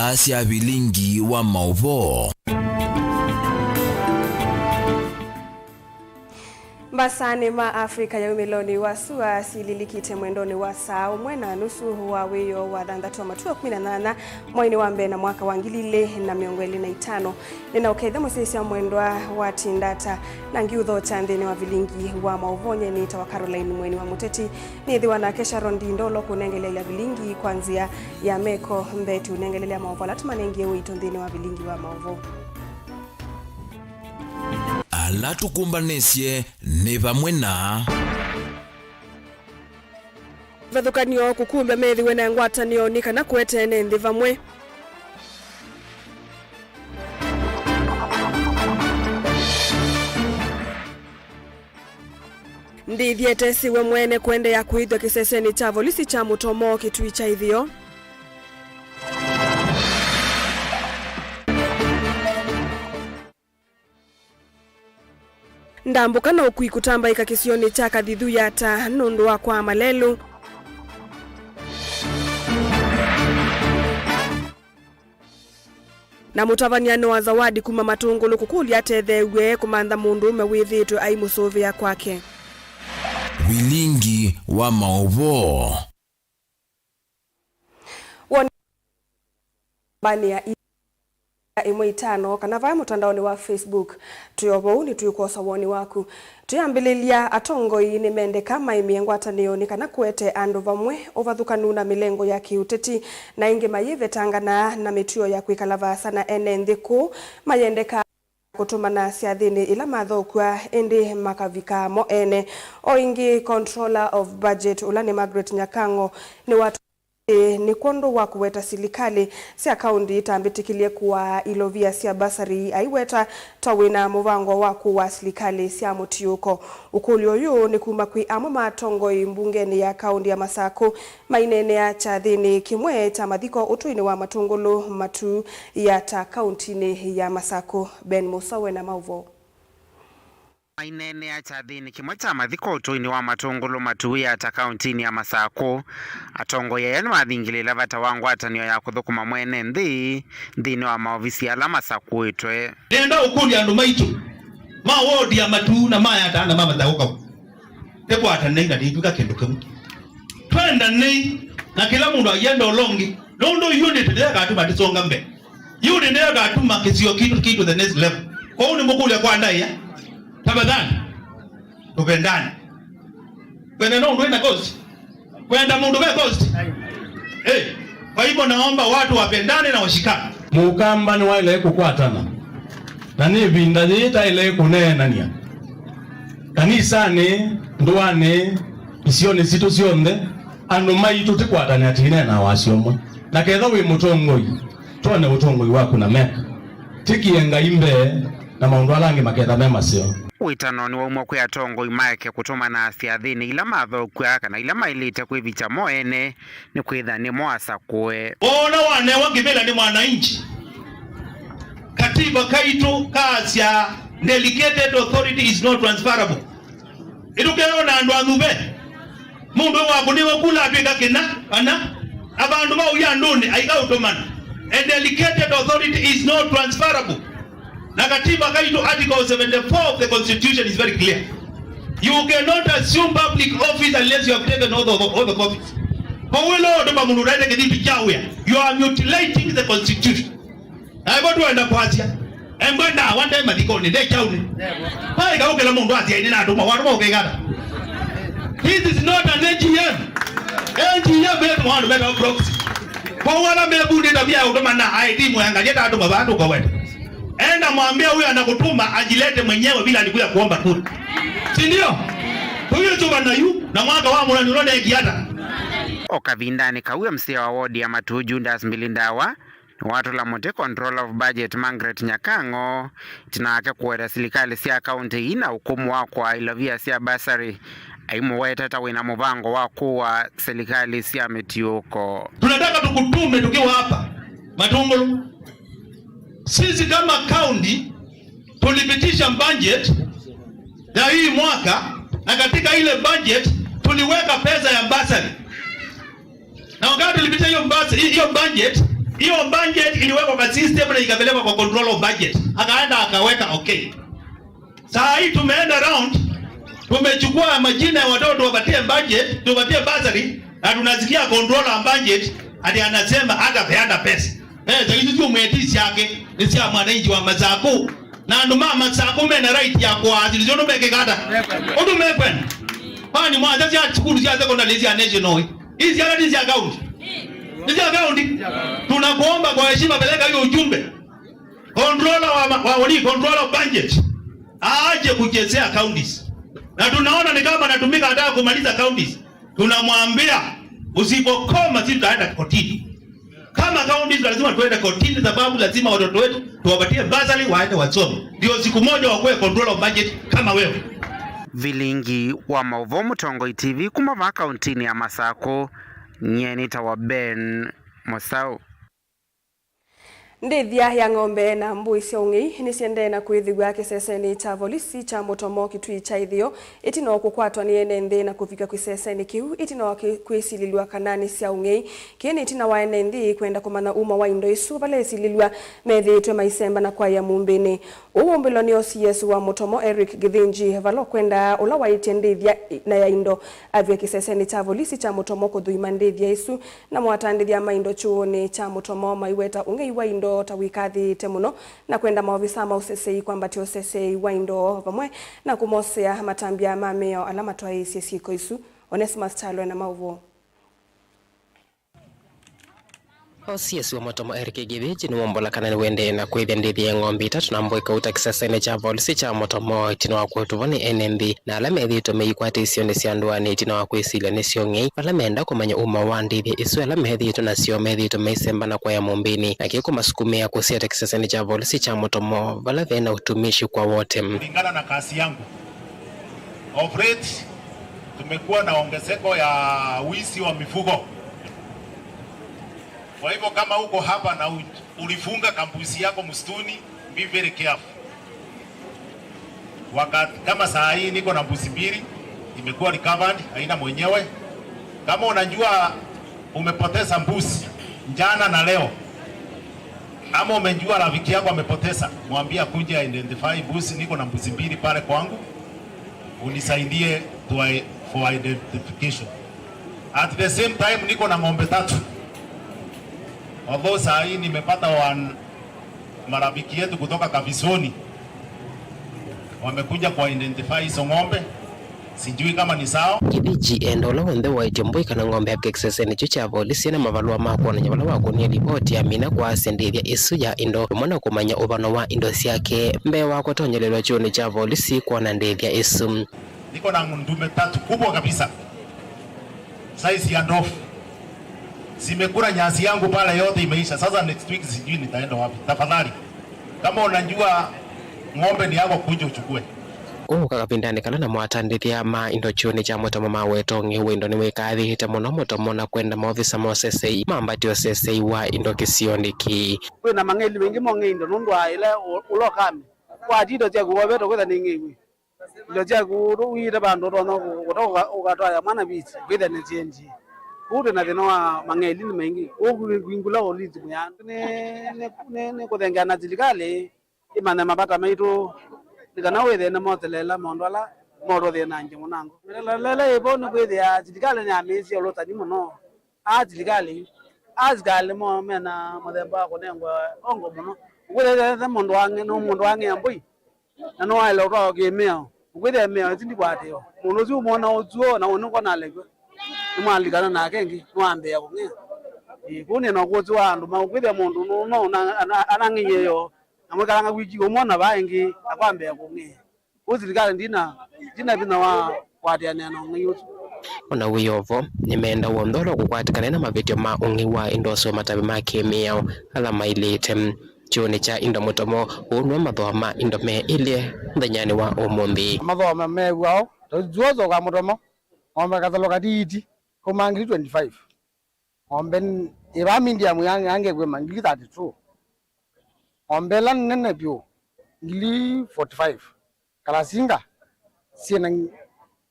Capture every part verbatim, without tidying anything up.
Asya vilingi wa maũvoo. Mbasanĩ ma Africa ya umĩlonĩ wa sua syĩlilikĩte mwendonĩ wa saa ũmwe na nusu wa wĩoo wa thanthatũ wa matukũ kũmi na nyanya mweinĩ wa mbee na mwaka wa ngili ilĩ na mĩongo ĩlĩ na itano. Nĩnaũkethya mũsyaĩĩsya mwendwa watinda ata na ngiũthokya nthĩnĩ wa vilingi wa maũvoo. Nyie nĩtawa Caroline Mweni wa Mũteti. Nĩthĩwa nake Sharon Ndindolo kũnengelelya vilingi kwa nzĩa ya meko. Mbee tũnengelelya maũvoo ala tũmanengie ũito nthĩnĩ wa vilingi wa maũvoo. Ala tũkũmbanĩsye nĩ vamwe na Vathũkan'yo kũkumbya methĩwe na ngwatanĩo nĩ kana kũete ene nthĩ vamwe. Ndĩthya etesiwe mwene kũendeea kũĩthw'a kĩsesenĩ kya volisi kya Mũtomo Kĩtui kya Ĩtheo. Ndambũka na ũkui kũtambaĩka kĩsionĩ kya Kathithu Yatta nũndũ wa kwaa malelũ. Na mũtavany'a Noah Zawadi kuma Matũngũlũ kũkũlya atetheew'e kũmantha mũndũũme wĩthĩĩtwe aimũsũvĩa kwake. Vilingi wa maũvoo. Woni nambani ya i-, ĩmwe itano kana vaya mũtandaonĩ wa Facebook. Twĩ o vau, nĩtwĩkwosa woni waku. Twĩambĩlĩlya, atongoi nĩmendeka maĩmĩe ngwatanĩo nĩ kana kũete andũ vamwe, ũvathũkanu na mĩlengo ya kĩũteti, na ĩngĩ mayĩvetangana na mĩtuo ya kwĩkala vaasa na ene nthĩ kũu mayendeka kũtũmana syathĩnĩ ĩla mathokw'a, ĩndĩ makavika mo ene. O ĩngĩ, Controller of Budget, ũla nĩ Margaret Nyakang'o, nĩwatwĩtie nĩ kwondũ wa kũweta silikalĩ sya kaũnti itambĩtĩkĩlye kũaa ilovia sya basari, aiweta ta wĩna mũvango wa kũaa silikalĩ sya mũtiũko. Ũkũlyo ũyũ nĩ kuma kwĩ amwe ma atongoi mbungenĩ ya kaũnti ya Masakũ maineenea kyathĩnĩ kĩmwe kya mathiko ũtũinĩ wa Matũngũlũ Matuu Yatta kaũntinĩ ya Masakũ. Ben Musa wĩna maũvoo. Maineenea kyathĩnĩ kĩmwe kya mathiko ũtũinĩ wa Matũngũlũ Matuu Yatta kaũntinĩ ya Masakũ, atongoi aya nĩmathingĩlĩĩla vata wa ngwatanĩo ya kũthũkũma mwene nthĩ nthĩnĩ wa maovisi ala masakũĩtwe. Nĩenda ũkũlya andũ maitũ ma wodi ya Matuu na ma Yatta na ma Masakũ kau. Tũkwatanei na nĩtwĩka kĩndũ kĩmwe. Twendanei na kĩla mũndũ aienda ũla ũngĩ, nũndũ unity nĩyo ĩkatuma tũsonga mbee. Unity nĩyo ĩkatuma kĩsio kitũ kĩtw'e the next level. Kwoou nĩmũkũlya kwa ndaĩa, tafadhali, tũvendane. Kwenda no ũndũ wĩna cost. Kwenda mũndũ ve cost. Eh, kwa hivyo naomba watu wapendane na washikane. Mũkamba nĩwaĩle kũkwatana, na nĩ ĩvinda yĩĩ taĩle kũneenany'a. Kanisanĩ, ndũanĩ, isionĩ sitũ syonthe, andũ maitũ tĩkwatanĩa tĩineena wasyo ũmwe. Na ketha wĩ mũtongoi, twone ũtongoi waku na meka. Tĩkie Ngai mbee, na maũndũ ala angĩ maketha me maseo. Wĩtano nĩwaumwa kwĩ atongoi maeke kũtũmana syathĩnĩ ila mathokw'a kana ila maĩlĩte kwĩvikya mo ene, nĩkwĩtha nĩmo asakũe. Woona wanewa kĩvĩla nĩ mwananchi. Katiba kaitũ kaasya, delegated authority is not transferable. Ĩtũkeona andũ anyuve. Mũndũ wakũnĩwe kula atwĩka kĩna, kana avandũ vau ya ndũnĩ aika ũtũmana. A delegated authority is not transferable. Na katiba kaitũ, article seventy-four of the constitution is very clear. You cannot assume public office unless you have taken oath of, oath of office. Kwa wĩla ũtũma mũndũ ũtaĩte kĩthiti kya wĩa, you are mutilating the constitution. Na hivyo tuenda kwasya, embwe ndawa nde mathikonĩ, nde kyaunĩ. Paĩka ũkĩla mũndũ asya, "Nĩ natũma, watũma ũkĩkata." This is not an A G M. A G M ĩtũma andũ metawa proxy. Kwa wala mebundĩta mia ũtũma na I D mwangalie tatũma vaa tũkaweta. Enda mwambie huyo anakutuma ajilete mwenyewe bila alikuja kuomba kura. Si ndio? Kwa hiyo chuma na yu, na mwaka wa mwana ndio ndio kiata. O kavindanĩ kau, M C A wa wodi ya Matuu, Judas Mbilindawa, nĩwatũla mũtĩ Controller of Budget Margaret Nyakang'o, ĩtina wake kũweta silikalĩ sya kaũntĩ ii na ũkũmũ wa kũaa ilovia sya bursary, aimũweta ta wĩna mũvango wa kũaa silikalĩ sya mĩtiũko. Tunataka tukutume tukiwa hapa Matungulu. Sisi kama kaunti tulipitisha budget ya hii mwaka, na katika ile budget tuliweka pesa ya bursary. Na wakati tulipitia hiyo bus-, hi-, hiyo budget, Hiyo budget iliwekwa kwa system na ikapelekwa kwa control of budget. Akaenda akaweka okay. Saa hii tumeenda round, tumechukua majina ya watoto tuwapatie budget, tuwapatie bursary, na tunasikia control of budget ati anasema hata peana pesa. Pesa hizi sio mweti syake, ni sia mwananchi wa Masaku. Na andũ ma Masaku mena right ya kuathirĩsya ũndũ mekĩka ata, ũndũ mekwenda. Kwani mwacha sya sukulu sya secondary sya national, hizi hata ni sya county? Ni sya county. Tunakuomba kwa heshima, peleka hiyo ujumbe. Controller wa, wa, wa, controller budget aache kuchezea counties, na tunaona ni kama anatumika anataka kumaliza counties. Tunamwambia, usipokoma sisi tutaenda kotini. Kama counties lazima tuende kotini, sababu lazima watoto wetu tuwapatie bursary waende wasome, ndio siku moja wakuwe controller of budget kama wewe. Vilingi wa maũvoo Mũtongoi T V kuma vaa kaũntĩnĩ ya Masaku, nyie nĩtawa Ben Mũsaũ. Ndĩthya ya ng'ombe na mbũi sya ũng'ei nĩsiendee na kwĩthĩw'a kĩsesenĩ kya volisi kya Mũtomo Kitui kya Ĩtheo, ĩtina wa kũkwatwa nĩ ene nthĩ na kũvika kĩsesenĩ kĩu, ĩtina wa kĩ-, kwĩsilĩlw'a kana nĩ sya ũng'ei. Kĩĩ nĩ ĩtina wa ene nthĩ kwenda kũmanya uma wa indo isu, vala ĩsilĩlw'a methĩĩtwe maisemba na kwaĩa mũmbĩnĩ. Ũu waumbĩlwa nĩ O C S wa Mũtomo Eric Githinji, vala ũkwendaa ũla waĩtye ndĩthya na ya indo avike kĩsesenĩ kya volisi kya Mũtomo kũthũima ndĩthya isu. Na mũatandĩthya ma indo kyũũnĩ kya Mũtomo maiweta ũng'ei wa indo ta wĩkathĩĩte mũno na kwenda maovisa ma ũsesei kwambatya ũsesei wa indo vamwe na kũmosea matambya ma mĩao ala matwaĩĩsye syĩko isu. Onesimus Kyalo ena maũvoo. O C S wa Mũtomo Eric Githinji nĩwombola kana nĩwendee na kwĩthya ndĩthya ya ng'ombe itatũ na mbũi kauta kĩsesenĩ kya volisi kya Mũtomo ĩtina wa kũtũvwa nĩ ene nthĩ na ala methĩĩtwe meikwata isionĩ sya ndũanĩ ĩtina wa kwĩsilya nĩ syo ng'ei, vala meenda kũmanya uma wa ndĩthya isu ala methĩĩtwe nasyo methĩĩtwe maisemba na kwaya mũmbĩnĩ, na kĩĩ kũmasukumĩa kũsiata kĩsesenĩ kya volisi kya Mũtomo vala ve na utumishi kwa wote. Kulingana na kazi yangu, of late tumekuwa na ongezeko ya wizi wa mifugo. Kwa hivyo kama uko hapa na u-, ulifunga kambuzi yako msituni, be very careful. Wakati kama saa hii niko na mbuzi mbili, imekuwa recovered, haina mwenyewe. Kama unajua umepoteza mbuzi jana na leo, ama umejua rafiki yako amepoteza, mwambie akuje identify mbuzi. Niko na mbuzi mbili pale kwangu, unisaidie to i-, for identification. At the same time, niko na ng'ombe tatu. Although saa hii nimepata one, marafiki yetu kutoka Kavisoni wamekuja kwa identify hizo ng'ombe. Sijui kama ni sawa. Githinji enda ũla w'onthe waĩtye mbũi kana ng'ombe avike kĩsesenĩ kyu kya volisi na mavalũa ma kwonany'a vala wakũnie livoti amina kwaasya ndĩthya ĩsu ya indo, vamwe na kũmanya ũvano wa indo syake mbee wa kũtonyelelwa kyũũnĩ kya volisi kwona ndĩthya ĩsu. Niko na ndume tatu kubwa kabisa, size ya ndovu. Zimekula nyasi yangu pale, yote imeisha. Sasa next week sijui nitaenda wapi. Tafadhali, kama unajua ng'ombe ni yako, kuja uchukue. Kũka kavindanĩ kala na mũatandĩthya ma indo kyũũnĩ kya Mũtomo maweta ũng'ei wa indo nĩwĩkathĩĩte mũno Mũtomo na kwenda maovisa ma ũsesei mambatye ũsesei wa indo kĩsionĩ kĩĩ. Kwĩ na mang'eli maingĩ mong'ei indo nũndũ wa ĩla ũ-, ũla ũkame. Watia indo syaku wovete kwĩtha nĩ ng'ei wĩ. Indo syaku ũtũ ũiĩte vandũ ũtonya kũ-, kũta ũka-, ũkatwaya mwana visi, kwĩthĩa nĩ syendi. Kũu twĩ na thĩna wa mang'eli nĩ maingĩ. Kũu kwingũla ũlithi mũyanu. Nĩ, nĩ, nĩ, nĩ kũthengeana silikalĩ ĩmanye mavata maitũ, nĩ kana wĩthĩe nĩmoselela maũndũ ala motũthĩnangya mũnango. Mĩlelela ĩvo nĩ kwĩthĩa silikalĩ nĩyamĩĩsye ũlũsani mũno. A silikalĩ, asikalĩ mo mena mũthemba wa kũnengwa ongo mũno. Ũkwĩthĩa mũndũ wang'e-, nũ mũndũ wang'ea mbũi, na nĩwaĩle ũtwawa kĩmĩao. Ũkwĩthĩa mĩao ĩsu ndikwatĩĩwa. Mũndũ ũsu ũmwona ũsuo na ũnĩkwona alekwa. Nĩmwalilikana nake ĩngĩ, nĩwambĩĩa kũng'ea. Ĩĩ, kũu nĩ na ũkũsĩ wa andũ ma ũkwĩthĩa mũndũ nũ-, no na-, ana-, anang'eie yo, na mwĩkalanga wiki ũmwe na vaa ĩngĩ, akwambĩĩa kũng'ea. Kwoou silikalĩ ndina, ndina vinya wa kũatĩanĩa na ũng'ei ũsu. O na wĩ o vo, nĩmeenda w'onthe ũla ũkũkwatĩkana na mavĩtyo ma ũng'ei wa indo ũseo matavĩ ma kĩ-mĩao ala maĩlĩte. Kyũũnĩ kya indo Mũtomo, ũũ nĩw'o mathooa ma indo me ĩlye mũthenyanĩ wa ũmũnthĩ. Mathooa me-, mew'aũ, ta ũsu ũseo kwa Mũtomo, ng'ombe kathelo katiiti, kauma ngili twenty-five. Ng'ombe n-, ĩvaa medium ya, ya ngekwĩma ngili thirty-two. Ng'ombe ĩla nene vyũ, ngili forty-five. Kalasinga, syĩ na ng-,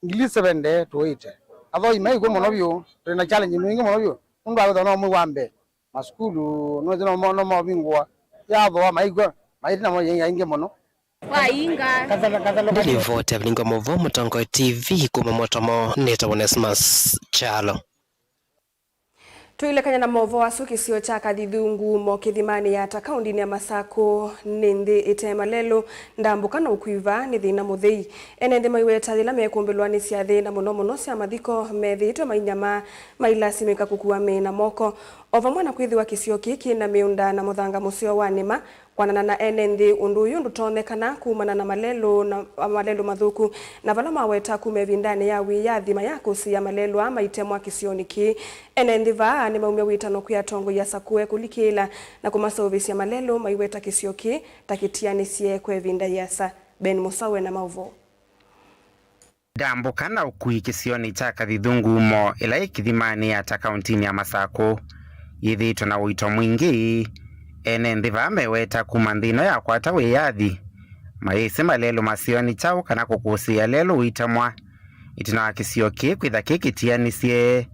ngili seventy to eighty. Athoi maikw'o mũno vyũ, twĩ na challenge mwingĩ mũno vyũ, nũndũ wa kwĩthwa no mwei wa mbee. Masukulu, no, no, no mavingũa, yathooa maikwa, maiti namo yaingĩ mũno. Wainga. Nĩ livoti ya Vilingi wa Mauvoo, Mũtongoi T V, kuma Motomo, nĩtawa Onesmus Kyalo. Tũilekany'a na maũvoo asu, kĩsio kya Kathithungu mo Kĩthimanĩ Yata kaũndĩnĩ ya Masakũ nĩ nthĩ ĩte malelũ, ndambũka na ũkui vaa nĩ thĩna mũthei. Ene nthĩ maiweta yĩla mekũmbĩlwa nĩ syathĩ, na mũno mũno sya mathiko, methĩĩtwe mainyamaa, mailasimĩka kũkua mĩĩ na moko, o vamwe na kwĩthĩwa kĩsio kĩĩ kĩ na mĩũnda na mũthanga mũseo wa nĩma. Kwanana na ene nthĩ, ũndũ ũyũ ndũtonyekana kumana na malelũ na malelũ mathũku, na vala maweta kuma ĩvindanĩ ya wĩyathi mayakũsĩĩa malelũ aa maitemwa kĩsionĩ kĩĩ. Ene nthĩ vaa nĩmaumya wĩtano kwĩ atongoi asakũe kũlikĩĩla na kũmaseũvĩsya malelũ maiweta kĩsio kĩĩ ta kĩtianĩsye kwa ĩvinda yĩasa. Ben Mũsawe na maũvoo. Ndambũka na ũkui kĩsionĩ kya Kathithungu mo, ĩla yĩ Kĩthimanĩ Yata kaũntĩnĩ ya Masakũ, yĩthĩĩtwe na ũito mwingĩ. Ene nthĩ vaa meweta kuma nthĩ ĩno yakwata wĩyathi, mayĩsĩ malelũ maseo nĩ kyaũ kana kũkũsĩĩa lelũ ũitemwa, ĩtina wa kĩsio kĩĩ kwĩtha kĩ kĩtianĩsye,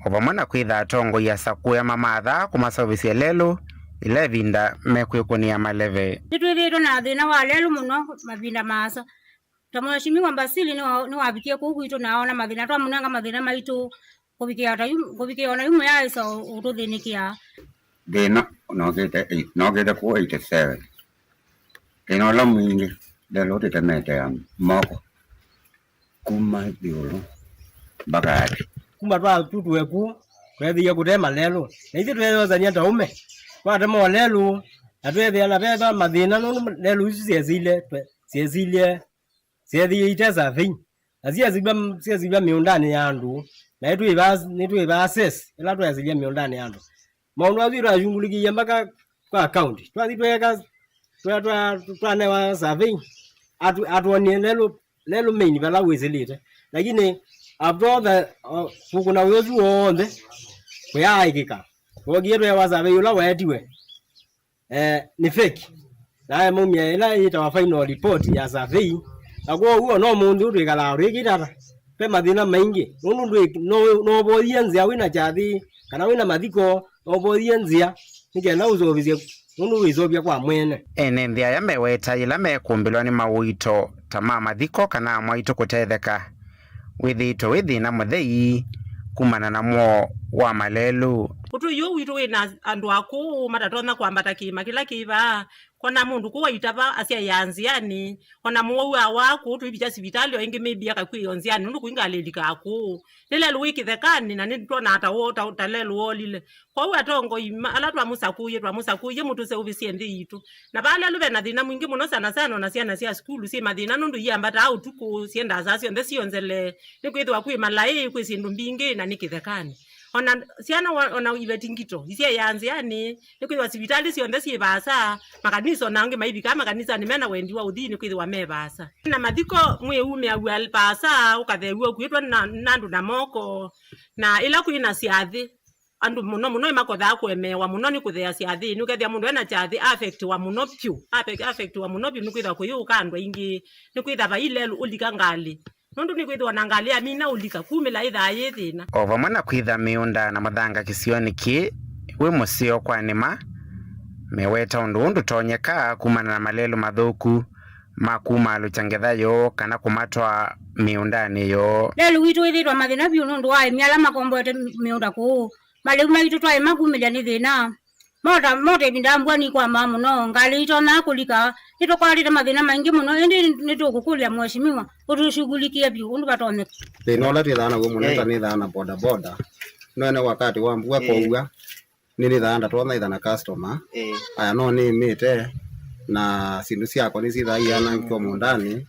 o vamwe na kwĩtha atongoi asakũe mamathaa kũmaseũvĩsya lelũ ĩla ĩvinda mekwĩkũnĩa maleve. Nĩtwĩthĩĩtwe na thĩna wa lelũ mũno mavinda maasa. Ta Mheshimiwa Basili nĩwa-, nĩwavikie kũu kwitũ na aona mathĩna, twamũnenga mathĩna maitũ kũvikĩa ta yu, kũvikĩa ona yu mũyaĩsa ũ-, ũtũthĩnĩkĩaa. Thĩna nokĩte eight, nokĩte kũu eighty seven. Thĩna ũla mwingĩ, lelũ tũtemete ya moko kuma ĩũlũ mpaka thĩ. Kuma twa-, tutũe kũu, tweethĩie kũtema lelũ. Na ithyĩ tweeyosany'a ta ũme, twatema o lelũ, na tweethĩa na veva mathĩna, nũndũ lelũ isu syesilye, twe-, syesilye syeethĩie ite survey, na syesilw'a, syesilw'a mĩũndanĩ ya andũ, na nĩtwĩvaa, nĩtwĩvaa assess ĩla twesilye mĩũndanĩ ya andũ. Maũndũ asu twasyungulĩkĩie mpaka kwa county. Twathi tweeka, twa-, twa-, twanewa survey, atu-, atwonie lelũ, lelũ main vala wĩsĩlĩte. Lakini after all the, uh, kũkũna wĩa ũsu w'onthe, kũyaaĩkĩka. Twokie tweewa survey ũla weetiwe eh, nĩ fake. Naye maumya ĩla yĩtawa final report ya survey. Na kwoou ona ũmũnthĩ ũũ twĩkalaa twĩkĩte ata? Ve mathĩna maingĩ. Nũndũ ndwĩ-, no, no ũvoyie nzĩa wĩna kyathĩ, kana wĩna mathiko, no ũvoyie nzĩa, nĩ kenda ũseũvĩsye, nũndũ wĩseũvya kwa mwene. Ene nthĩ aya meweta yĩla mekũmbĩlwa nĩ maũito ta ma mathiko kana amwaitũ kũtetheka, wĩthĩĩtwe wĩ thĩna mũthei kumana na mwoo wa malelũ. Ũtũi ũũ witũ wĩ na andũ akũũ matatonya kwambata kĩĩma kĩla kĩ vaa, kona mũndũ kũu aitava asyaĩaa nzĩanĩ, ona mũwau awaa kũu tũivikya sivitalĩ o ĩngĩ maybe akakw'ĩĩa o nzĩanĩ nũndũ kũi ngalĩ ĩlikaa kũu. Nĩ lelũ wĩ kĩthekanĩ na nĩtwonaa ta wo-, ta, ta lelũ wolile. Kwoou atongoi ma-, ala twamũsakũie, twamũsakũie mũtũseũvĩsye nthĩ yitũ. Na vaa lelũ ve na thĩna mwingĩ mũno, sana sana ona syana sya sukulu syĩ mathĩna nũndũ iambataa ũtukũ, syendaa saa syonthe syonzelee, nĩkwĩthĩwa kwĩ malaĩ, kwĩ syĩndũ mbingĩ, na nĩ kĩthekanĩ. Ona syana wa-, ona iveti ngito isyaĩaa nzĩanĩ, nĩkwĩthĩwa sivitalĩ syonthe syĩ vaasa, makanisa ona angĩ maivikaa makanisanĩ mena wendi wa ũthi, nĩkwĩthĩwa me vaasa. Na mathiko mwĩumĩaw'a vaasa, ũkatheew'a ũkuĩtwe na, na andũ na moko, na ĩla kwĩ na syathĩ, andũ mũno mũno nĩmakothaa kũemeewa mũno nĩ kũthea syathĩnĩ. Ũkethĩa mũndũ ena kyathĩ affectiwa mũno vyũ, afe-, affectiwa mũno vyũ, nĩkwĩthĩwa kũyĩũka andũ aingĩ, nĩkwĩthĩwa vai lelũ ũlika ngalĩ, nũndũ nĩkwĩthĩwa na ngalĩ yamina ũlika, kumĩla ĩthaa yĩ thĩna. O vamwe na kwĩtha mĩũnda na mũthanga kĩsionĩ kĩĩ wĩ mũseo kwa nĩma, meweta ũndũ ũũ ndũtonyeka kumana na malelũ mathũku ma kumaalũkya ngetha yoo kana kũmatwaa mĩũndanĩ yoo. Lelũ witũ wĩthĩĩtwe mathĩna vyũ nũndũ wa aĩmi ala makomboete mĩũnda kũũ. Malĩu maitũ twaĩ makumĩlya nĩ thĩna. Mota, mota ĩvinda ya mbua nĩikwamaa mũno, ngalĩ itonyaa kũlika. Nĩtũkwatĩte mathĩna maingĩ mũno, ĩndĩ nĩtũkũkũlya Mheshimiwa ũtũshughulikie vyũ ũndũ vatonyeka. Thĩna ũla twĩthaa naw'o mũno, eh, ta nĩthaa na boda boda. No ene wakati wa mbua, eh, kwaua, nĩnĩthaa ndatonya itha na customer. Eh. Aya no nĩmĩte, na syĩndũ syakwa nĩsyĩthaa ianangĩwa mũũndanĩ,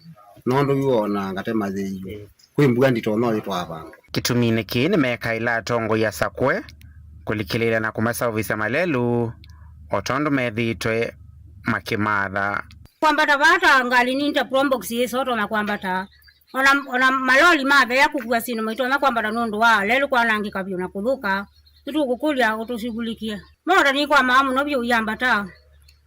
nũndũ yu ona ngate mathĩiũ. Eh. Kwĩ mbua ndito no yĩtwaa vandũ. Kĩtuminĩ kĩĩ nĩmekaĩla atongoi asakũe kũlikĩlĩĩla na kũmaseũvĩsya malelũ o tondũ methĩĩtwe makĩmatha. Kwambata vaa ta ngalĩ nini ta Probox yĩsotonya kwambata. Ona, ona maloli matheea kũkua syĩndũ maitonya kwambata nũndũ wa lelũ kwanangĩka vyũ na kũthũka. Nĩtũkũkũlya ũtũshughulikie. Mota nĩikwamaa mũno vyũ iambata.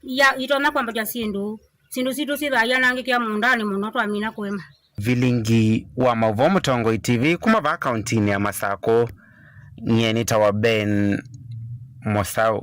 Ia-, itonya kwambatya syĩndũ. Syĩndũ sitũ syĩthaa ianangĩkĩa mũũndanĩ mũno twamina kũĩma. Vilingi wa Maũvoo, Mũtongoi T V, kuma vaa kaũntĩnĩ ya Masakũ, nyie nĩtawa Ben Mũsaũ.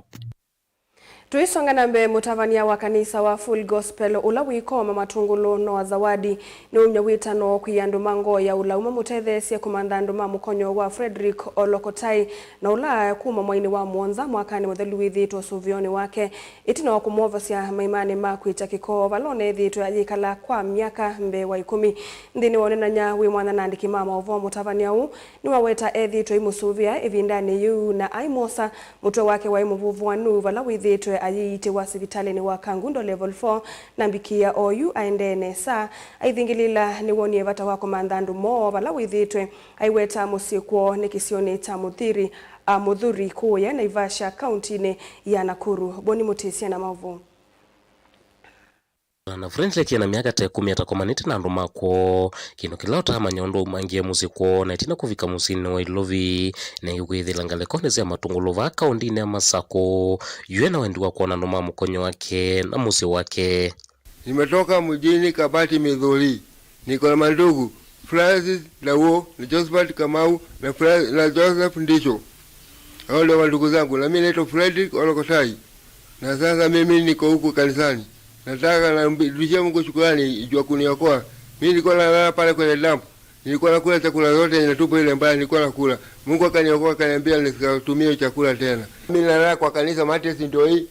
Tũisonga na mbee, mũtavany'a wa kanisa wa Full Gospel ũla wĩ Ikoma Matungulu, Noah Zawadi, nĩwaumya wĩtano kwĩ andũ ma ngoo ya ũlau mamũtetheesye kũmantha andũ ma mũkonyo wa Frederick Olokotai, na ũla kuma mwainĩ wa mũonza mwakanĩ mũthelu wĩthĩĩtwe ũsũvĩonĩ wake. Ĩtina wa kũmwovosya maimanĩ ma kwĩkya kĩko vala ũneethĩĩtwe ayĩkala kwa myaka mbee wa ĩkũmi. Nthĩnĩ wa ũnenany'a wĩ mwanya na andĩki ma maũvoo, mũtavany'a ũũ nĩwaweta ethĩĩtwe aimũsũvĩa ĩvindanĩ yĩu na aimwosa mũtwe wake waĩ mũvũvũanu vala wĩthĩĩtwe ayĩiitĩwa sivitalĩnĩ wa Kangundo Level four, na mbikia oyu aendee nesa. Aithingĩlĩĩla nĩwonie vata wa kũmantha andũ moo vala wĩthĩĩtwe aiweta mũsyĩ kwoo nĩ kĩsionĩ kya Mũthiri, a, Mũthuri kũũya Naivasha, kauntinĩ ya Nakuru. Boni Mũtĩsya na maũvoo. Na Frederick ena myaka ta ĩkũmi atakomanĩte na andũ ma kwoo, kĩndũ kĩla ũtaamanya ũndũ aumangie mũsyĩ kwoo na ĩtina kũvika mũsyĩnĩ wa Ilovi, na ĩkwĩthĩla ngalĩkonĩ sya Matungulu vaa kaũndĩnĩ ya Masakũ, yu ena wendi wa kwona andũ ma mũkonyo wake na mũsyĩ wake. Nimetoka mjini Kabati, Mithuli. Niko na mandugu, Francis Ndauo, na Josephat Kamau, na Fra-, na Joseph Ndisho. Hao ndio mandugu zangu, na mimi naitwa Frederick Olokotai. Na sasa mimi niko huku kanisani. Nataka narudishie Mungu shukrani juu ya kuniokoa. Mimi nilikuwa nalala pale kwenye dump. Nilikuwa nakula chakula zote zenye tupo ile mbaya nilikuwa nakula. Mungu akaniokoa, akaniambia nisitumie chakula tena. Mimi nalala kwa kanisa, mattress ndio hii.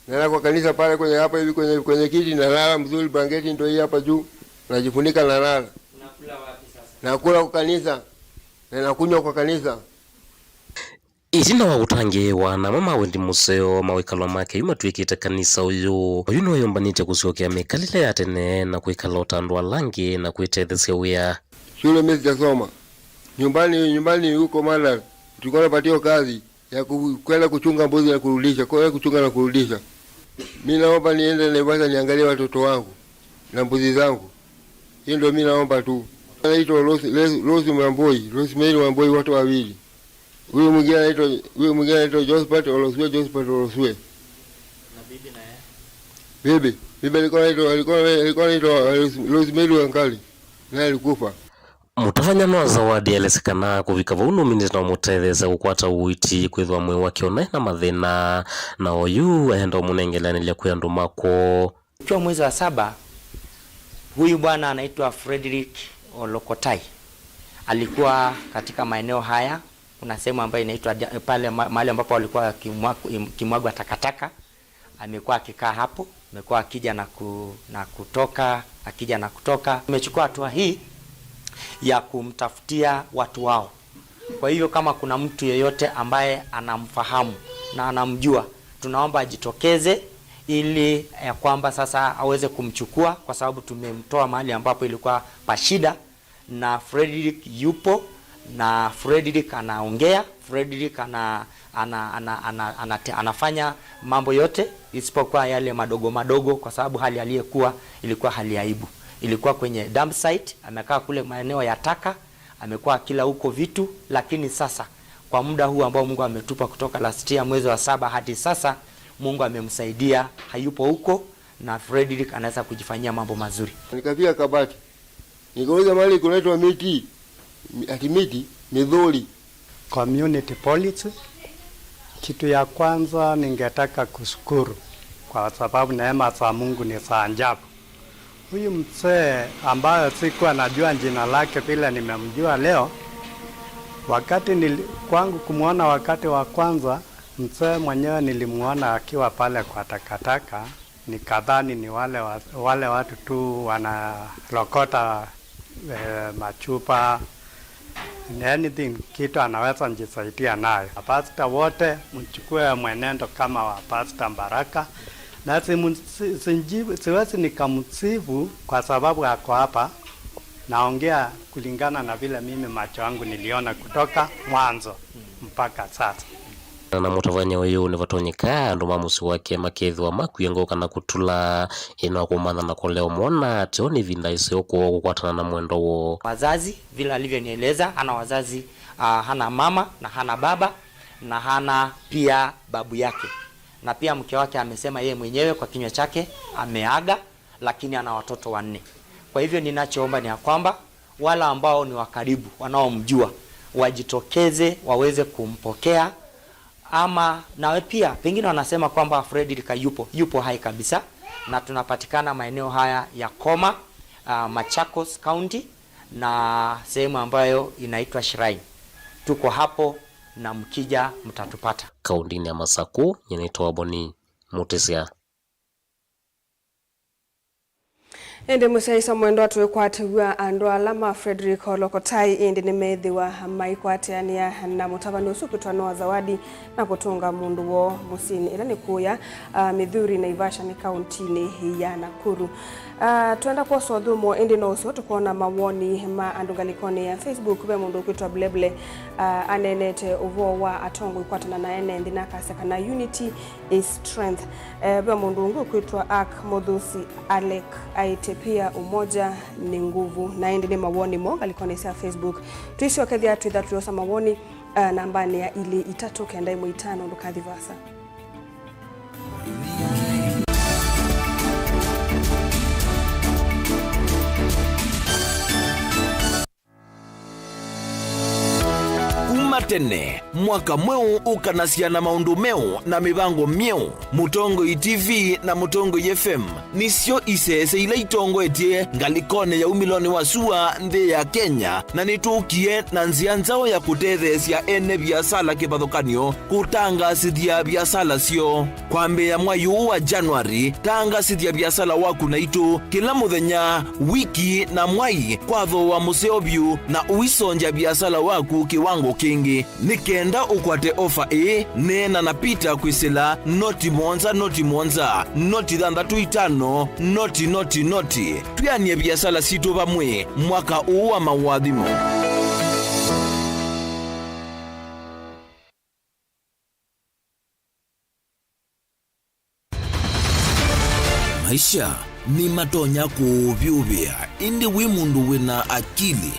Nalala kwa kanisa pale kwenye, hapa hivi kwenye, kwenye kiti nalala mzuri, blanketi ndio hii hapa juu. Najifunika nalala. Unakula wapi sasa? Nakula kwa kanisa. Na nakunywa kwa kanisa. Ĩtina wa kũtangĩĩwa na amwe ma wendi mũseo ma wĩkalo make yu matw'ĩkĩte kanisa ũyũ, oyu nĩweyũmbanĩtye kũsyokea mĩkalĩle ya tene na kwĩkala o ta andũ ala angĩ na kwĩtetheesya wĩa. Shule mimi sijasoma. Nyumbani, nyumbani huko Mara, tulikuwa tunapatiwa kazi ya ku-, kwenda kuchunga mbuzi na kurudisha, kwenda kuchunga na kurudisha. Mimi naomba niende Naivasha niangalie watoto wangu na mbuzi zangu. Hiyo ndio mimi naomba tu. Anaitwa Rose, Rose, Rose Wamboi, Rosemary Wamboi, watu wawili. Huyu mwingine anaitwa, huyu mwingine anaitwa Josephat Olosue, Josephat Olosue. Na bibi na yeye? Bibi, bibi alikuwa anaitwa, alikuwa, alikuwa anaitwa Rose-, Rosemary Wangari. Naye alikufa. Mũtavany'a Noah Zawadi aelesya kana kũvika vau nũminĩte na ũmũtetheesya kũkwata ũiiti, kwĩthĩwa mwĩĩ wake ũnaĩ na mathĩna, na oyu aenda ũmũnengeleanĩlya kwĩ andũ ma kwoo. Ikiwa mwezi wa saba, huyu bwana anaitwa Frederick Olokotai. Alikuwa katika maeneo haya, kuna sehemu ambayo inaitwa dia-, pale ma-, mahali ambapo walikuwa kimwa-, kimwagwa takataka. Amekuwa akikaa hapo, amekuwa akija na ku-, na kutoka, akija na kutoka. Tumechukua hatua hii ya kumtafutia watu wao. Kwa hivyo kama kuna mtu yeyote ambaye anamfahamu na anamjua, tunaomba ajitokeze ili ya kwamba sasa aweze kumchukua, kwa sababu tumemtoa mahali ambapo ilikuwa pa shida, na Frederick yupo, na Frederick anaongea, Frederick ana-, ana-, ana-, ana-, anate-, anafanya mambo yote isipokuwa yale madogo madogo, kwa sababu hali aliyekuwa ilikuwa hali ya aibu. Ilikuwa kwenye dump site, amekaa kule maeneo ya taka, amekuwa akila huko vitu, lakini sasa kwa muda huu ambao Mungu ametupa kutoka last year mwezi wa saba hadi sasa, Mungu amemsaidia, hayupo huko na Frederick anaweza kujifanyia mambo mazuri. Nikafika Kabati. Nikauliza mahali kunaitwa Miti, ati Miti, Mithuli. Community policy. Kitu ya kwanza ningetaka kushukuru kwa sababu neema za Mungu ni za ajabu. Huyu mzee ambaye sikuwa najua jina lake vile nimemjua leo, wakati nili-, kwangu kumwona wakati wa kwanza, mzee mwenyewe nilimwona akiwa pale kwa takataka, nikadhani ni wale wa-, wale watu tu wanarokota eh, machupa, anything kitu anaweza jisaidia nayo. Mapasta wote mchukue mwenendo kama wa Pasta Baraka, na simu-, si-, sinji-, siwezi nikamsifu kwa sababu ako hapa, naongea kulingana na vile mimi macho yangu niliona kutoka mwanzo mpaka sasa. Na mũtavany'a ũyũ nĩvatonyeka andũ ma mũsyĩ wake makethĩwa makw'ĩe ngoo kana kũtũla, ĩno kũmantha na kũlea ũmwona ateo nĩ ĩvinda ĩseo kwoo kũkwatana na mwendwa woo. Wazazi, vile alivyonieleza, hana wazazi, ah, hana mama na hana baba na hana pia babu yake, na pia mke wake amesema yeye mwenyewe kwa kinywa chake ameaga, lakini ana watoto wanne. Kwa hivyo ninachoomba ni ya kwamba wala ambao ni wa karibu wanaomjua wajitokeze waweze kumpokea, Ama nawe pia pengine wanasema kwamba Fredrick hayupo, yupo hai kabisa, na tunapatikana maeneo haya ya Koma, ah, Machakos County, na sehemu ambayo inaitwa Shrine. Tuko hapo na mkija mtatupata. Kaũntĩnĩ ya Masakũ, nyie nĩtawa Boni Mũtĩsya. Ĩndĩ mũsyaĩĩsya mwendwa, twĩkwatĩw'a andũ ala ma Fredrick Olokotai ĩndĩ nĩmethĩwa maikwatĩanĩa na mũtavany'a ũsu ũkwĩtwa Noah Zawadi na kũtũnga mũndũ woo mũsyĩnĩ, ĩla nĩ kũya, ah, Mithuri, Naivasha nĩ kaũntĩnĩ ya Nakuru. Ah, twenda kwosa ũthũmũo, ĩndĩ no ũseo tũkona mawoni ma andũ ngalĩkonĩ ya Facebook. Ve mũndũ ũkwĩtwa Bleble, ah, aneenete ũvoo wa atongoi kwatana na ene nthĩ na akasya kana unity is strength. Eh, ve mũndũ ũngĩ ũkwĩtwa Ak Mũthusi Alec aĩtye pia umoja ni nguvu. Na ĩndĩ nĩ mawoni moo ngalĩkonĩ sya Facebook. Twĩsyokethya twĩtha tũyosa mawoni, eh, nambanĩ ya ilĩ itatũ kenda ĩmwe itano. Ndũkathi vaasa. Kuma tene, mwaka mweũ ũkanasya na maũndũ meũ na mĩvango myeũ. Mũtongoi T V na Mũtongoi F M nĩsyo isese ila itongoetye ngalĩkonĩ ya umĩlonĩ wa sua nthĩ ya Kenya, na nĩtũkie na nzĩa nzaũ ya kũtetheesya ene viasala kĩvathũkany'o kũtangaasĩthya viasala syoo. Kwambĩĩa mwai ũũ wa January, tangaasĩthya viasala waku naitũ kĩla mũthenya, wiki, na mwai kwa thooa mũseo vyũ, na ũisongya viasala waku kĩwango kĩngĩ. Nĩ kenda ũkwate ofa ĩĩ, neena na Peter kwĩsĩla noti mũonza, noti mũonza, noti thanthatũ itano, noti, noti, noti. Twĩanĩe viasala sitũ vamwe mwaka ũũ wa maũathimo. Maisha nĩmatonya kũũvyũvĩa, ĩndĩ wĩ mũndũ wĩ na akili,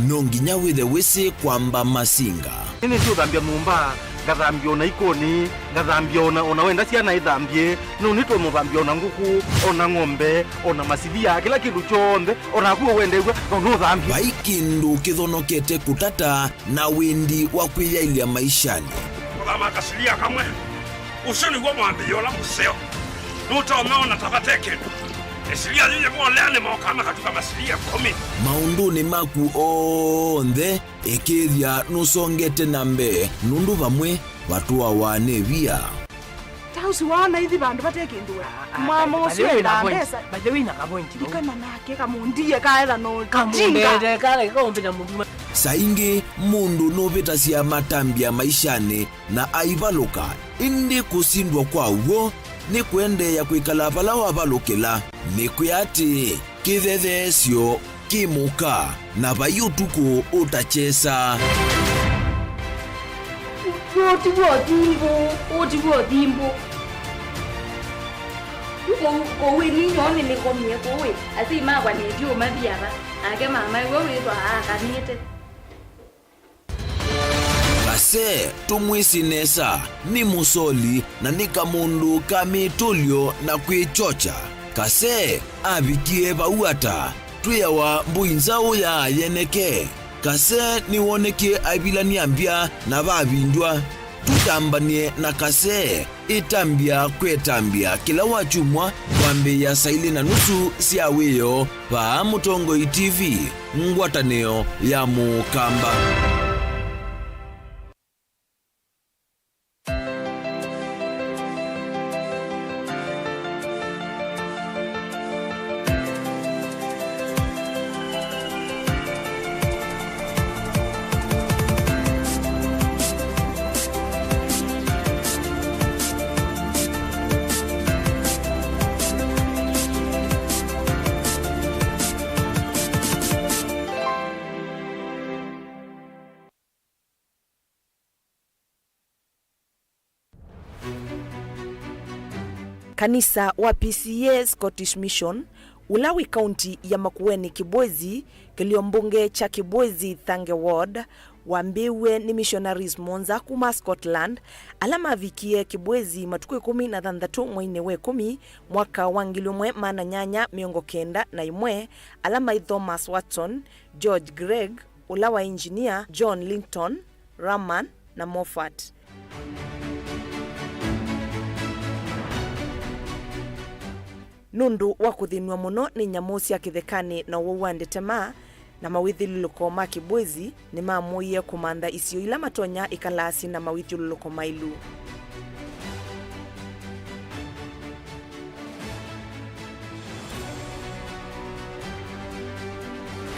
no nginya wĩthe wĩsĩ kwamba masinga. Nĩnĩsĩ ũthambya nyũmba, ngathambya ona ikoni, ngathambya ona, ona wenda syana ithambye, no nĩtũmũthambya ona ngũkũ, ona ng'ombe, ona masivia, kĩla kĩndũ kyonthe, ona naku ũwendeew'a, no nũthambye. Vai kĩndũ kĩthonokete kũtata na wendi wa kwĩyaĩlya maishanĩ. Kũthama kasilia kamwe, ũsu nĩw'o mwambĩĩo ũla mũseo. Nũtonya ona ta vate kĩndũ. Ĩsilia yĩĩ yĩvoleanĩ mokaa makatuka masilia ĩkũmi. Maũndũnĩ maku onthe, ĩkĩĩthya nũsongete na mbee, nũndũ vamwe vatũawa nĩ via. Ta ũsu waona ithi vandũ vate kĩndũ we. Ah, ah, mwamo by the ũsu way, wĩna enda point. Mbesa. By the way, wĩna ka point. Ndikana nake kamũndie kaetha no kamũndete kale kaumbĩta mũnduma. Saa ingĩ mũndũ nũvĩtasya matambya maishanĩ na aivalũka, ĩndĩ kũsindwa kwa w'o nĩ kũendeea kwĩkala vala wavalũkĩla. Nĩkwĩa atĩĩ, kĩthetheesyo kĩ mũka, na vai ũtukũ ũtakyesa. Ũũ ti w'o thimbũ, ũũ ti w'o thimbũ. Yu kũu, kũu ĩ ninyoo nĩnĩkomie kũu ĩ, asyai makwa nĩndiũmathi ava, nake mama ĩwe wĩthwa aakanĩte. Kase tũmwĩsĩ nesa, nĩ mũsoli na nĩ kamũndũ ka mĩtũlyo na kwĩkyokya. Kase avikie vau ata? Twĩawa mbũi nzaũ ya yeneke. Kase nĩwonekie aivilany'a mbya na vavindw'a. Tũtambany'e na Kase. Ĩtambya kwĩ ĩtambya kĩla wakyumwa kwambĩĩa saa ilĩ na nusu sya wĩoo vaa Mũtongoi T V, ngwatanĩo ya Mũkamba. Kanisa wa P C A Scottish Mission, ũla wĩ kaunti ya Makueni Kibwezi, kĩlio mbunge kya Kibwezi Thange Ward, wambĩĩw'e nĩ missionaries mũonza kuma Scotland, ala mavikie Kibwezi matukũ ĩkũmi na thanthatũ mweinĩ wa ĩkũmi, mwaka wa ngili ĩmwe maana nyanya mĩongo kenda na ĩmwe, ala maĩ Thomas Watson, George Gregg, ũla wa engineer, John Linton, Rahman, na Moffat. Nũndũ wa kũthĩnw'a mũno nĩ nyamũ sya kĩthekanĩ na ũwau wa ndetema na mawĩthyũlũlũko ma Kibwezi, nĩmamũie kũmantha isio ila matonya ĩkalaa syĩ na mawĩthyũlũlũko mailu.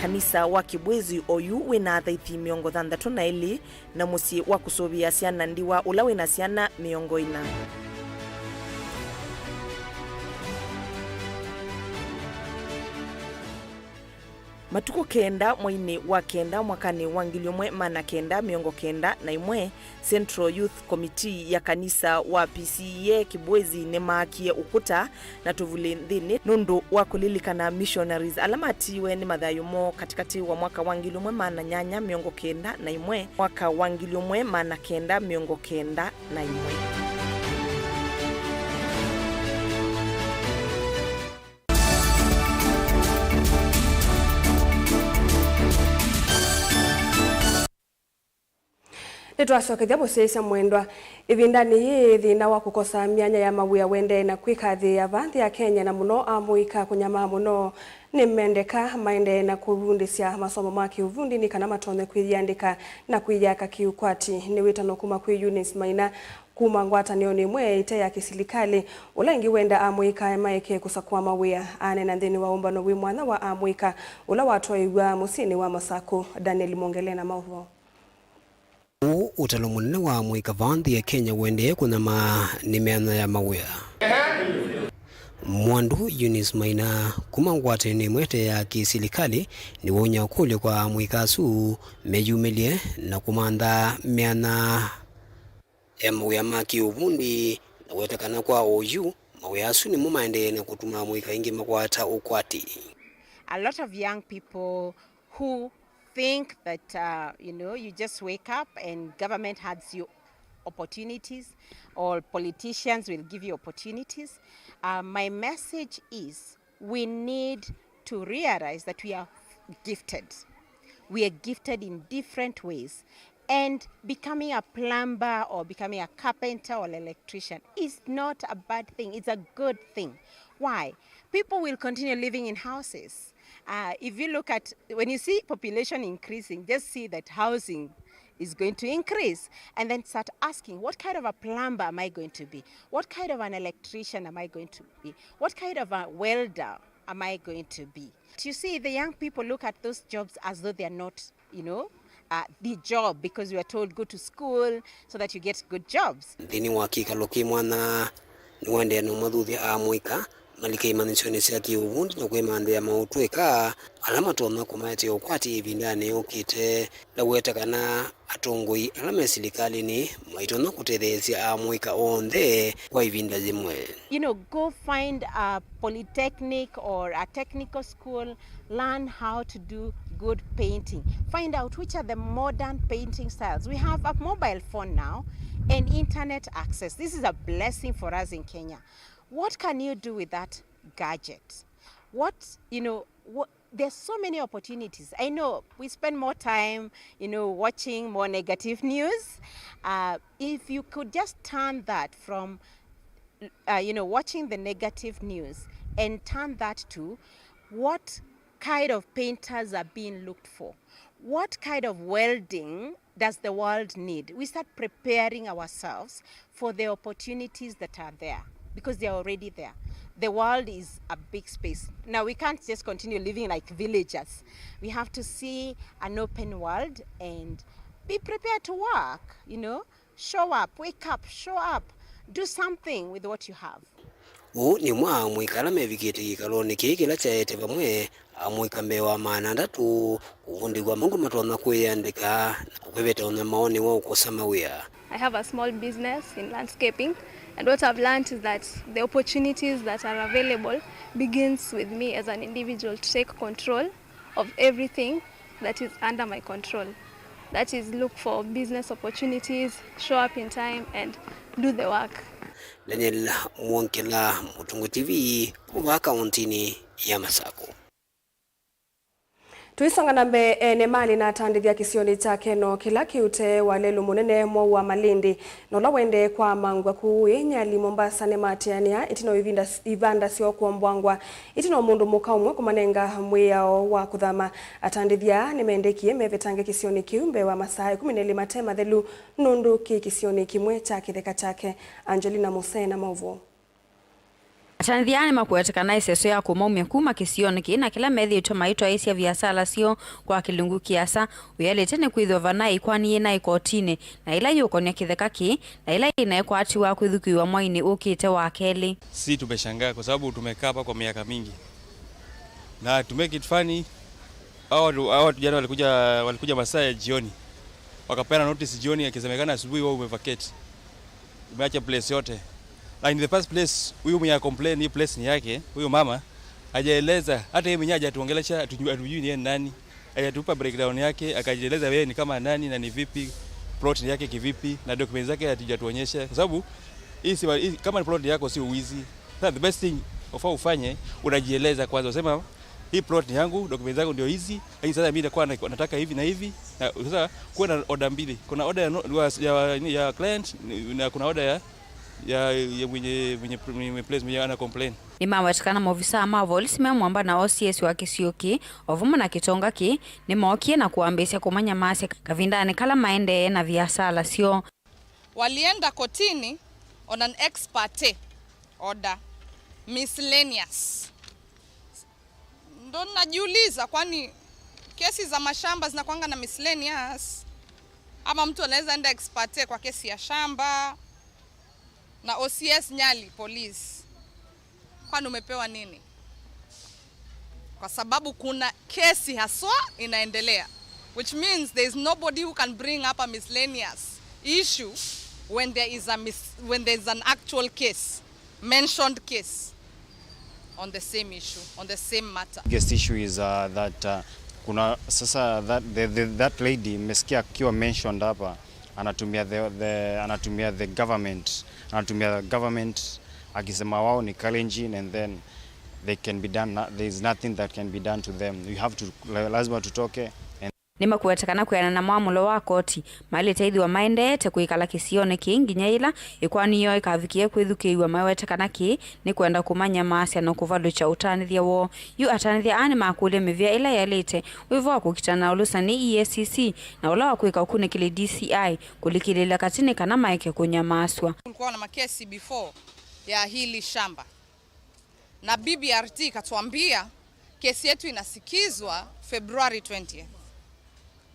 Kanisa wa Kibwezi oyu wĩna athaithi mĩongo thanthatũ na elĩ na mũsyĩ wa kũsũvĩa syana ndiwa ũla wĩna syana mĩongo ĩna. Matukũ kenda mweinĩ wa kenda mwakanĩ wa ngili ũmwe maana kenda mĩongo kenda na ĩmwe, Central Youth Committee ya kanisa wa P C E A Kibwezi nĩmaakie ũkũta na tũvulĩ nthĩnĩ nũndũ wa kũlilikana missionaries ala matiiwe nĩ mathayũ moo katĩkatĩ wa mwaka wa ngili ũmwe maana nyanya mĩongo kenda na ĩmwe, mwaka wa ngili ũmwe maana kenda mĩongo kenda na ĩmwe. Nĩtwasokethya mũsyaĩĩsya mwendwa. Ĩvindanĩ yĩĩ, thĩna wa kũkosa myanya ya mawĩa ũendee na kwĩkathĩĩa vaa nthĩ ya Kenya, na mũno amũika kũnyamaa mũno. Nĩmendeka maendee na kũvundĩsya masomo ma kĩuvundi nĩ kana matonye kwĩyĩandĩka na kwĩyaka kĩũkwati, nĩ wĩtano kuma kwĩ Eunice Maina kuma ngwatanĩonĩ ĩmwe ĩte ya kĩsilikalĩ, ũla ĩngĩ wenda amũika maeke kũsakũa mawĩa. Aneena nthĩnĩ wa ũmbano wĩ mwanya wa amũika ũla watwaĩw'a mũsyĩnĩ wa Masakũ. Daniel Mwongele na maũvoo. Ũũ ũtalo mũnene wa amũika vaa nthĩ ya Kenya ũendee kũnyamaa nĩ mĩanya ya mawĩa. Mwandu Eunice Maina kuma ngwatanĩonĩ ĩmwe ĩte ya kĩsilikalĩ nĩwaũnya ũkũlyo kwa amũika asu meyumĩlye na kũmantha mĩanya ya mawĩa ma kĩũvundi, na weta kana kwa oyu, mawĩa asu nĩmo maendee na kũtuma amũika aingĩ makwata ũkwati. A lot of young people who think that, uh, you know, you just wake up and government hands you opportunities or politicians will give you opportunities. Uh, my message is we need to realize that we are gifted. We are gifted in different ways. And becoming a plumber or becoming a carpenter or electrician is not a bad thing. It's a good thing. Why? People will continue living in houses. Uh, if you look at, when you see population increasing, just see that housing is going to increase, and then start asking, "What kind of a plumber am I going to be? What kind of an electrician am I going to be? What kind of a welder am I going to be?" You see, the young people look at those jobs as though they are not, you know, uh, the job, because we are told, "Go to school so that you get good jobs." Nthĩnĩ wa kĩkalo kĩ mwanya, nĩwaendee na ũmathuthya amũika malike imanyĩsyonĩ sya kĩũvundi na kwĩmantha maũtũĩka ala matonya kũmaetee ũkwati ĩvindanĩ yũkĩte, na weta kana atongoi ala me silikalĩnĩ maitonya kũtetheesya amũika onthe kwa ĩvinda yĩmwe. You know, go find a polytechnic or a technical school, learn how to do good painting. Find out which are the modern painting styles. We have a mobile phone now and internet access. This is a blessing for us in Kenya. What can you do with that gadget? What, you know, what, there's so many opportunities. I know we spend more time, you know, watching more negative news. Uh, if you could just turn that from, uh, you know, watching the negative news and turn that to what kind of painters are being looked for, what kind of welding does the world need? We start preparing ourselves for the opportunities that are there, because they are already there. The world is a big space. Now, we can't just continue living like villagers. We have to see an open world and be prepared to work, you know. Show up, wake up, show up. Do something with what you have. Ũũ nĩ ũmwe wa amũika ala mevikĩte kĩkalonĩ kĩĩ kĩla kyaete vamwe amũika mbee wa maana atatũ kũvundĩw'a maũndũ matonya kwĩyandĩka na kwĩveta ũnyamaonĩ wa ũkosa mawĩa. I have a small business in landscaping, and what I've learned is that the opportunities that are available begins with me as an individual to take control of everything that is under my control. That is, look for business opportunities, show up in time, and do the work. Daniel Mwongela, Mũtũngũ T V, kuma kaũntĩnĩ ya Masakũ. Tũisonga na mbee, ene malĩ na atandĩthya kĩsionĩ kya Keno kĩla kĩ ũtee wa lelũ mũnene Mwau wa Malindi, na ũla waendee kwaamangw'a kũũ ĩ Nyali, Mombasa, nĩmaatĩanĩa ĩtina wa ĩvinda, ivanda syoo kũomboangwa, ĩtina wa mũndũ mũka ũmwe kũmanenga mwĩao wa kũthama. Atandĩthya aa nĩmendekie mevetange kĩsionĩ kĩu mbee wa masaa ĩkũmi na elĩ mate mathelu, nũndũ kĩ kĩsionĩ kĩmwe kya kĩtheka kyake. Angelina Musee na maũvoo. Atandĩthya aa nĩmakwete kana ĩseso ya kũmaumya kuma kĩsionĩ kĩĩ na kĩla methĩĩtwe maitwaĩĩsya viasala syoo kwa kĩlungu kĩasa, wĩalĩte nĩ kwĩthĩwa vanaĩ ĩkoani yĩ naĩ kotinĩ, na ĩla yĩũkon'ya kĩtheka kĩĩ, na ĩla yĩnaĩ kwatiwa kwĩthukĩĩwa mwainĩ ũkĩte wa kelĩ. Si tumeshangaa kwa sababu tumekaa hapa kwa miaka mingi. Na to make it funny, hao watu, hao watu jana walikuja, walikuja masaa ya jioni. Wakapeana notice jioni, akisemekana asubuhi wao umevacate. Umeacha place yote. Na in the first place, huyu mwenye complain hii place ni yake, huyu mama, hajaeleza, hata yeye mwenyewe hajatuongelesha, hatujui, hatujui ni yeye ni nani. Hajatupa breakdown yake, akajieleza yeye ni kama nani na ni vipi, plot ni yake kivipi, na documents zake hatujatuonyesha. Kwa sababu, hii si wa-, hii, kama ni plot yako, si uwizi. Sasa the best thing of all ufanye, unajieleza kwanza, usema, "Hii plot ni yangu, documents zangu ndio hizi, lakini sasa mimi nitakuwa na-, nataka hivi na hivi." Na sasa kuwe na order mbili. Kuna order ya no-, ya, ya, ya client, na kuna order ya, ya, ya mwenye, mwenye, mwenye place, mwenye ana complain. Nĩmawetekana maovisaa ma volisi me mwamba na O C S wa kĩsio kĩĩ, o vamwe na kĩtonga kĩĩ, nĩmookie na kũambĩĩsya kũmanyamaasya kavindanĩ kala maendee na viasala syoo. Walienda kotini on an ex parte order, miscellaneous. Ndo najiuliza, kwani kesi za mashamba zinakwanga na miscellaneous? Ama mtu anaweza enda ex parte kwa kesi ya shamba? Na O C S Nyali police, kwani umepewa nini? Kwa sababu kuna kesi haswa inaendelea, which means there is nobody who can bring up a miscellaneous issue when there is a mis-, when there is an actual case, mentioned case on the same issue, on the same matter. Biggest issue is, uh, that, uh, kuna sasa that, the, the, that lady mmesikia akiwa mentioned hapa, anatumia the, the, anatumia the government, anatumia the government akisema wao ni Kalenjin and then they can be done, no-, there is nothing that can be done to them. You have to, la-, lazima tutoke and Nĩmakwete kana kwĩanana na mwamũlo wa koti, maĩlĩte ĩthĩwa maendeete kwĩkala kĩsionĩ kĩĩ nginya yĩla ĩkoani yoo ĩkavikĩe kwĩthukĩĩw'a. Mawete kana kĩĩ nĩ kwenda kũmanyamaasya na kũvalũkya ũtanĩthya woo. Yu atanĩthya aa nĩmakũlya mĩvĩa ĩla yaĩlĩte wĩva wa kũkitana na ũlũsani E A C C na ũla wa kwĩka ũkunĩkĩli D C I kũlikĩlĩĩla katĩ nĩ kana maeke kũnyamaasw'a. Kulikuwa na makesi before ya hili shamba. Na B B R T ikatuambia kesi yetu inasikizwa February twentieth.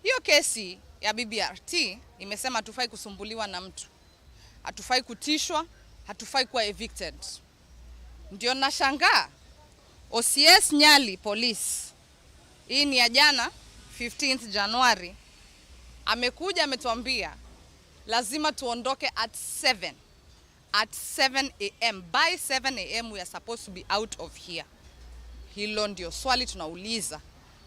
Hiyo kesi ya B B R T imesema hatufai kusumbuliwa na mtu, hatufai kutishwa, hatufai kuwa evicted. Ndio nashangaa, O C S Nyali Police, hii ni ya jana, fifteenth January, amekuja ametuambia lazima tuondoke at seven. At seven a m, by seven a m we are supposed to be out of here. Hilo ndio swali tunauliza,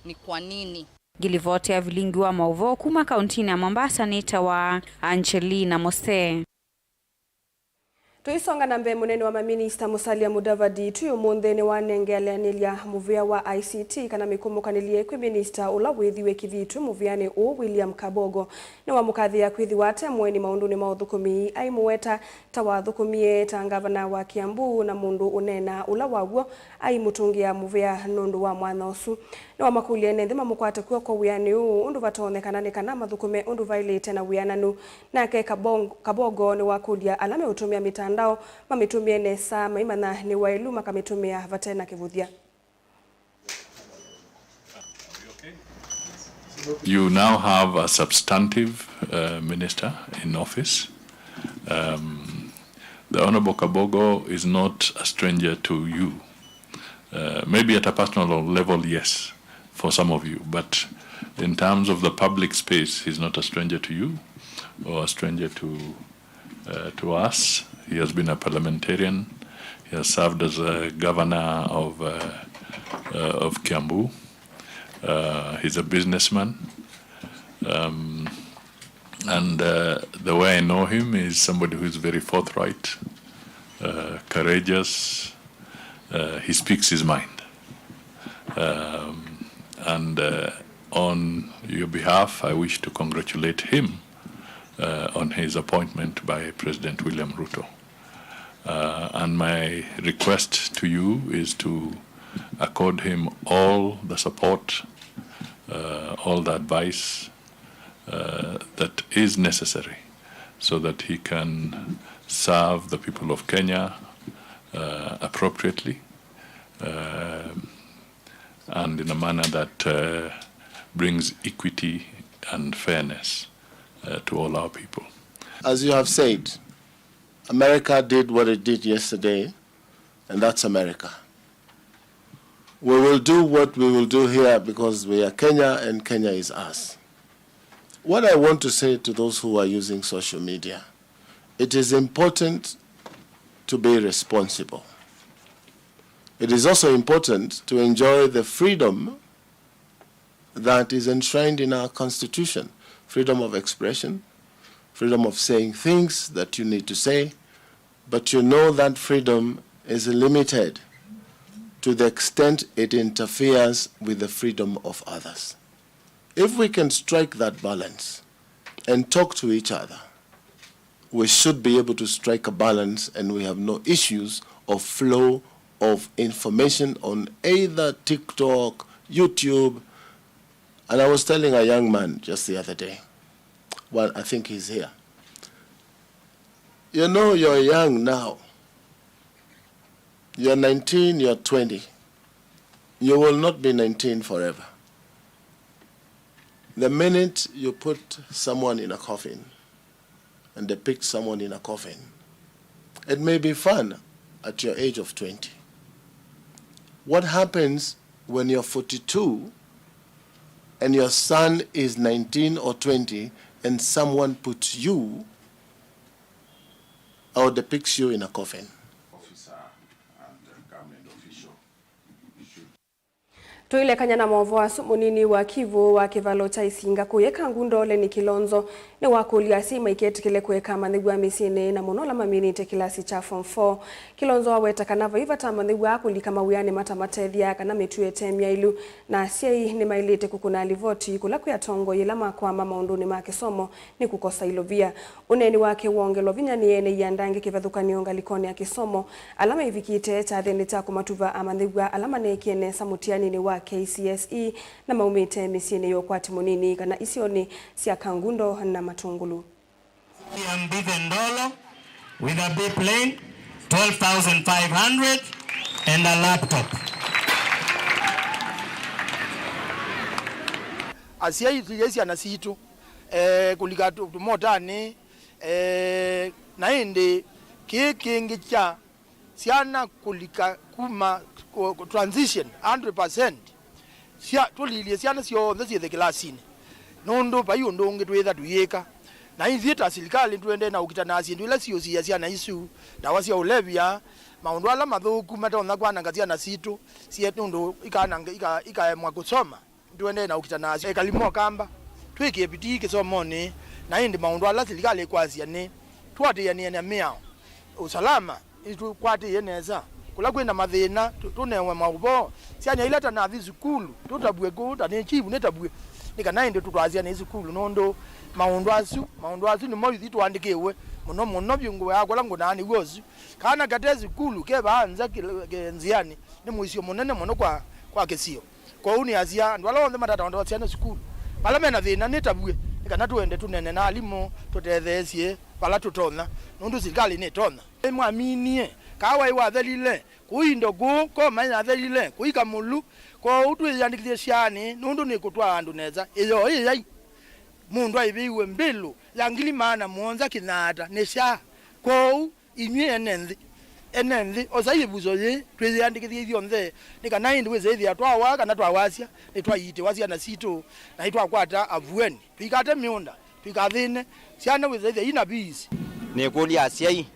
ni kwa nini? Ngilivoti ya vilingi wa maũvoo kuma kauntinĩ ya Mombasa nĩtawa Angelina Mose. Tũisonga na mbee, mũnene wa maminista Musalia Mudavadi twi ũmũnthĩ nĩwanengeanĩlya mũvĩa wa I C T kana mĩkũmũkanĩlye kwĩ minista ũla wĩthiwe kĩthitũ mũvĩanĩ ũũ, William Kabogo. Nĩwamũkathĩĩa kwĩthĩwa atemwe nĩ maũndũnĩ ma ũthũkũmi, aimũweta ta wathũkũmie ta ngavana wa Kiambu na mũndũ ũneenaa ũla wa w'o aimũtũngĩa mũvea nũndũ wa mwanya ũsu. Nĩwamakũlya ene nthĩ mamũkwate kw'oko wĩanĩ ũũ ũndũ vatonyekana nĩ kana mathũkũme ũndũ vaĩlĩte na wĩananu. Nake Kabong-, Kabogo nĩwakũlya ala meũtũmĩa mĩtandao mamĩtũmĩe nesa, maimanya nĩ waĩlu makamĩtũmĩa vate na kĩvũthya. You now have a substantive, uh, minister in office. Um, the Honorable Kabogo is not a stranger to you. Uh, maybe at a personal level, yes, for some of you, but in terms of the public space, he's not a stranger to you or a stranger to uh, to us. He has been a parliamentarian. He has served as a governor of, uh, uh, of Kiambu. Uh, he's a businessman. Um, and, uh, the way I know him is somebody who is very forthright, uh, courageous. Uh, he speaks his mind. Um, and, uh, on your behalf, I wish to congratulate him uh, on his appointment by President William Ruto. Uh, and my request to you is to accord him all the support, uh, all the advice uh, that is necessary so that he can serve the people of Kenya uh, appropriately uh, and in a manner that uh, brings equity and fairness uh, to all our people. As you have said, America did what it did yesterday, and that's America. We will do what we will do here because we are Kenya and Kenya is us. What I want to say to those who are using social media, it is important to be responsible. It is also important to enjoy the freedom that is enshrined in our constitution, freedom of expression, freedom of saying things that you need to say, but you know that freedom is limited to the extent it interferes with the freedom of others. If we can strike that balance and talk to each other, we should be able to strike a balance and we have no issues of flow of information on either TikTok, YouTube. And I was telling a young man just the other day, well, I think he's here. You know, you're young now. You're nineteen, you're twenty. You will not be nineteen forever. The minute you put someone in a coffin and depict someone in a coffin, it may be fun at your age of twenty. What happens when you're forty-two and your son is nineteen or twenty and someone puts you or depicts you in a coffin? Officer and government official should Tũilekany'a na maũvoo asu, mũnini wa Kivu wa kĩvalo kya Isinga kũyĩ Kangundo, Lenny Kilonzo, nĩwakũlya asyai maiketĩkĩle kũeka amanyĩw'a mĩsyĩnĩ, na mũno ala maminĩte kĩlasi kya form four. Kilonzo aweta kana vai vata amanyĩw'a kũlika mawĩanĩ matamatethya kana mĩtuo ĩte myaĩlu, na asyai nĩmaĩlĩte kũkũna livoti kũla kwĩ atongoi ĩla makwama maũndũnĩ ma kĩsomo nĩ kũkosa ilovia. Ũneeni wake wongelwa vinya nĩ ene ianda angĩ kĩvathũkany'o ngalĩkonĩ ya kĩsomo, ala maivikĩte kyathĩnĩ kya kũmatuva amanyĩw'a ala maneekie nesa mũtianinĩ wa K C S E na maumĩte mĩsyĩnĩ ya ũkwati mũnini kana isionĩ sya Kangundo na Matũngũlũ. Mbithi ndolo with a biplane, twelve thousand five hundred and a laptop. Asyai, tũyai syana sitũ, eh, kũlika tũ-, tũmotanĩ, eh, na ĩndĩ kĩĩ kĩngĩ kya syana kũlika kuma ku-, ku-, transition one hundred percent, sya, tũlilye syana syonthe syĩthe kĩlasinĩ, nũndũ vai ũndũ ũngĩ twĩtha tũyĩka. Na ithyĩ ta silikalĩ tũendee na ũkitana syĩndũ ila siũsiĩa syana isu, ndawa sya ũlevya, maũndũ ala mathũku matonya kwananga syana sitũ, sie-, nũndũ ikananga, ika-, ikaemwa kũsoma. Tũendee na ũkitana asyo. Ekali mo Kamba, twĩkĩe vitii kĩsomonĩ, na ĩndĩ maũndũ ala silikalĩ ĩkwasya nĩ tũatĩĩanĩe na mĩao, ũsalama, nĩtũkwatĩĩe nesa. Kũla kwĩ na mathĩna, tũ-, tũnewe maũvoo. Syana ila ta nathi sukulu, tũtavw'e kũu, ta nĩ chief nĩtavw'e, nĩ kana ĩndĩ tũtwasya nĩ sukulu, nũndũ maũndũ asu, maũndũ asu nĩmo ithyĩ tũandĩkĩwe mũno mũno vyũ. Ngũa yakwa ĩla ngũnaa nĩw'o ũsu. Kana kate sukulu, ke vaa nza kĩ-, kĩ-, nzĩanĩ, nĩ mũisyo mũnene mũno kwa, kwa kĩsio. Kwoou nĩasya andũ ala onthe matataondoa syana sukulu, ala me na thĩna nĩtavw'e, nĩ kana tũende tũnene na alimũ, tũtetheesye vala tũtonya, nũndũ silikalĩ nĩtonya. Nĩmwaminie, kaawa ĩwathelile, kũu indo kũu, koma yathelile, kũika mũlu, kwoou twĩyandĩkĩthye syaanĩ, nũndũ nĩkũtwaa andũ nesa. Ĩyoo ĩyai, mũndũ aĩvĩiwe mbĩlũ ya ngili maana mũonza kĩnyaata nĩ syaa. Kwoou, inyw'ĩ ene nthĩ, ene nthĩ, osai ĩvuso yĩĩ, twĩyĩandĩkĩthye ithyonthe, nĩ kana ĩndĩ wĩse ĩthĩa twawaa kana twawasya, nĩtwaiitĩwa syana sitũ, na nĩtwakwata avueni. Tũikate mĩũnda, tũikathĩne, syana wĩse ĩthĩa ina peace. Nĩkũlya asyai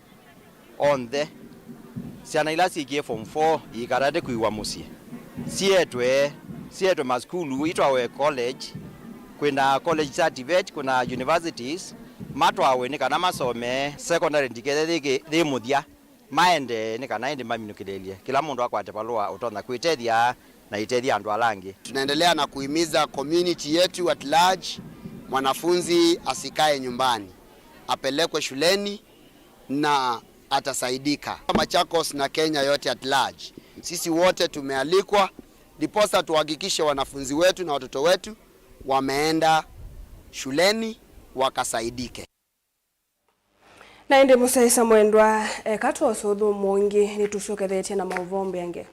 onthe, syana ila syĩkie form four iikatate kwĩw'a mũsyĩ, sietwe, sietwe masukulu, itwawe college, kwĩna college sya TVET, kwĩna universities, matwawe nĩ kana masome, secondary ndikethe yĩ kĩ-, yĩ mũthya, maendee nĩ kana ĩndĩ maminũkĩlĩlye, kĩla mũndũ akwate valũa ũtonya kwĩtethya na itethye andũ ala angĩ. Tunaendelea na kuhimiza community yetu at large, mwanafunzi asikae nyumbani, apelekwe shuleni na atasaidika. Machakos na Kenya yote at large, sisi wote tumealikwa, ndiposa tuhakikishe wanafunzi wetu na watoto wetu wameenda shuleni wakasaidike. Na ĩndĩ mũsyaĩĩsya mwendwa, eka twose ũthũmũo ũngĩ, nĩtũsyokethetye na maũvoo mbeange.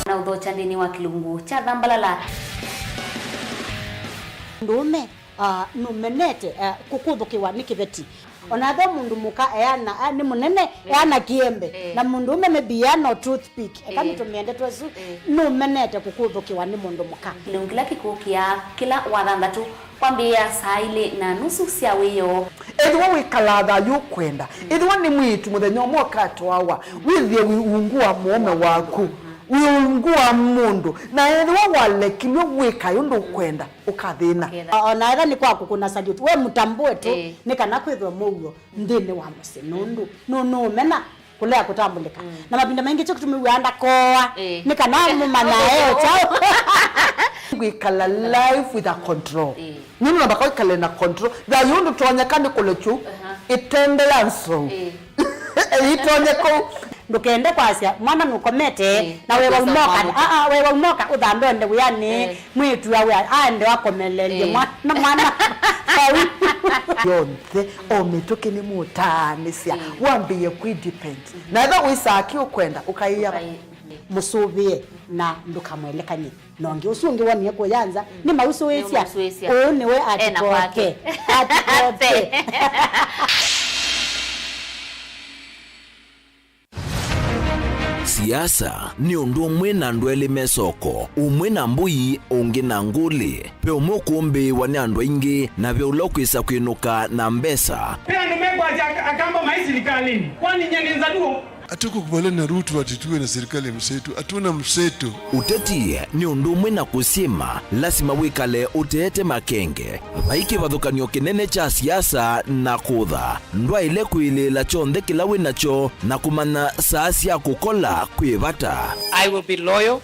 Na ũthokya nthĩnĩ wa kĩlungu kya Thambalala. Mũndũũme, ah, nũmenete, ah, kũkũthũkĩwa nĩ kĩveti. Ona ethĩwa mũndũ mũka eana, ah, nĩ mũnene, eana kĩembe, eh, na mũndũũme maybe eana o toothpick, eka, eh, nĩtũmĩende twesu, eh, nũmenete kũkũthũkĩwa nĩ mũndũ mũka. Kĩlungu kĩla kĩkũkĩa kĩla Wathanthatũ kwambĩĩa saa ilĩ na nusu sya wĩoo. Ethĩwa wĩkalaa thayũ ũkwenda, ethĩwa nĩ mwĩĩtu mũthenya ũmwe ũkatwawa, wĩthĩe wĩ ungu wa mũũme waku, wĩ ungu wa mũndũ, na ethĩwa walekilwe wĩkae ũndũ ũkwenda, ũkathĩna. Ũkethĩa. O-, ona ethĩwa nĩ kwa kũkũna salute, we mũtambũe tu, eh, nĩ kana kwĩthwe mũuo nthĩnĩ wa mũsyĩ, nũndũ nũ-, nũũmena kũlea kũtambũlĩka. Mm. Na mavinda maingĩ kyo kĩtumi wĩaa ndakoa, eh, nĩ kana mũmanya e kyaũ. Kwĩkala life with a control. Eh. Nũndũ namba kwĩkale na control. Thayũ ũndũ tonyeka nĩ kũlekyu, aha, ĩtende ya nzou. Eh. Ĩtonye kũu. Ndũkende kwasya mwana nũkomete, eh, na wewa ũkosa umoka. Mwana. Ah, ah, wewa umoka, ũthambe ũende wĩanĩ, eh, mwĩĩtu awe aende akomelelye, eh, mwana, mwana. Vau. Yonthe, o mĩtũkĩ nĩmũtaanĩsya, mm, wambĩĩe kwĩ depend. Na ethĩwa wĩsaa kĩ ũkwenda, ũkaĩa. Ũkaĩ-, mũsũvĩe na ndũkamwelekany'e na ũngĩ. Ũsu ũngĩ wonie kũya nza, mm, nĩmausũĩsya. Nĩmausũĩsya. Ũũ nĩwe. Ena kwake. Atikoke. Atikoke. Siasa nĩ ũndũ ũmwe na andũ elĩ me soko, ũmwe na mbũi, ũngĩ na ngũlĩ. Ve ũmwe ũkũmbĩĩwa nĩ andũ aingĩ, na ve ũla ũkwĩsa kwĩnũka na mbesa. Ve andũ mekwasya ak-, Akamba maĩ silikalĩnĩ. Kwani nyie nĩ Nzaluo? Hatukukubaliana na Ruto ati tuwe na serikali ya mseto. Hatuna mseto. Ũteti nĩ ũndũ ũmwe na kũsyĩma, lasima wĩkale ũteete makenge. Vai kĩvathũkany'o kĩnene kya siasa na kũtha. Ndwaĩle kwĩlĩĩla kyonthe kĩla wĩ nakyo na kũmanya saa sya kũkola kwĩ vata. I will be loyal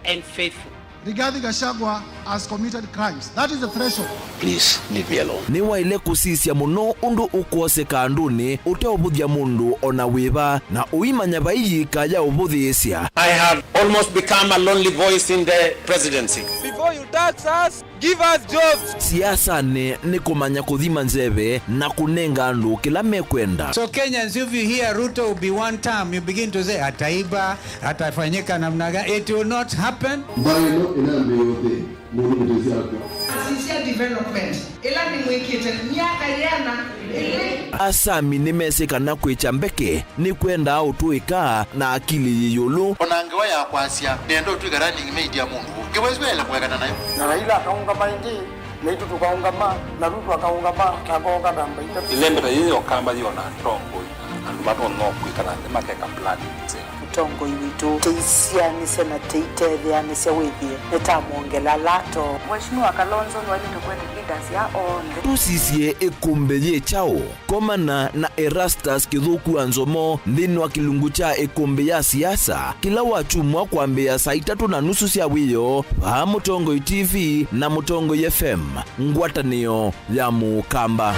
and faithful. Rigathi Gachagua has committed crimes. That is the threshold. Please leave me alone. Nĩwaĩle kũsisya mũno ũndũ ũkwoseka andũnĩ ũteũvũthya mũndũ o na wĩva, na ũimanya vai yĩika ya ũvũthĩĩsya. I have almost become a lonely voice in the presidency. Before you tax us, give us jobs. Siasanĩ nĩ kũmanya kũthima nzeve na kũnenga andũ kĩla mekwenda. So Kenyans, if you hear Ruto will be one term, you begin to say, "Ataiba, atafanyika namna gani?" It will not happen. Mbaĩ ĩno ĩnambĩĩe ũthĩ, mũndũ mũtĩsĩ akw'a. Asisya development ĩla nĩmwĩkĩte myaka yĩana ĩlĩ. Asami nĩmesĩ kana kwĩkya mbeke nĩkwendaa ũtũĩka na akili yĩ ĩũlũ. O na ngewa ya kwasya, nĩenda ũtw'ĩka running mate ya mũndũ ũngĩ, wĩsĩ waĩle kũekana nayo. Na Raila akaũngama ĩngĩ, naitũ tũkaũngama, na Ruto akaũngama, akooka namba itatũ. Ĩlembe ta yĩĩ ya Ũkamba yĩona atongoi, andũ matonya kwĩkala nthĩ makeka planning nzeo. Mũtongoi witũ, tũisyaanĩsya na tũitetheanĩsya wĩthĩe nĩtamwongela lato. Mheshimiwa Kalonzo nĩwaĩlĩte kwete leaders ya onthe. Tũsisye ĩkũmbĩ yĩ kyaũ? Komana na Erastus Kĩthũku wa Nzomo nthĩnĩ wa kĩlungu kya ĩkũmbĩ ya siasa, kĩla wakyumwa kwambĩĩa saa itatũ na nusu sya wĩoo, vaa Mũtongoi T V na Mũtongoi F M, ngwatanĩo ya Mũkamba.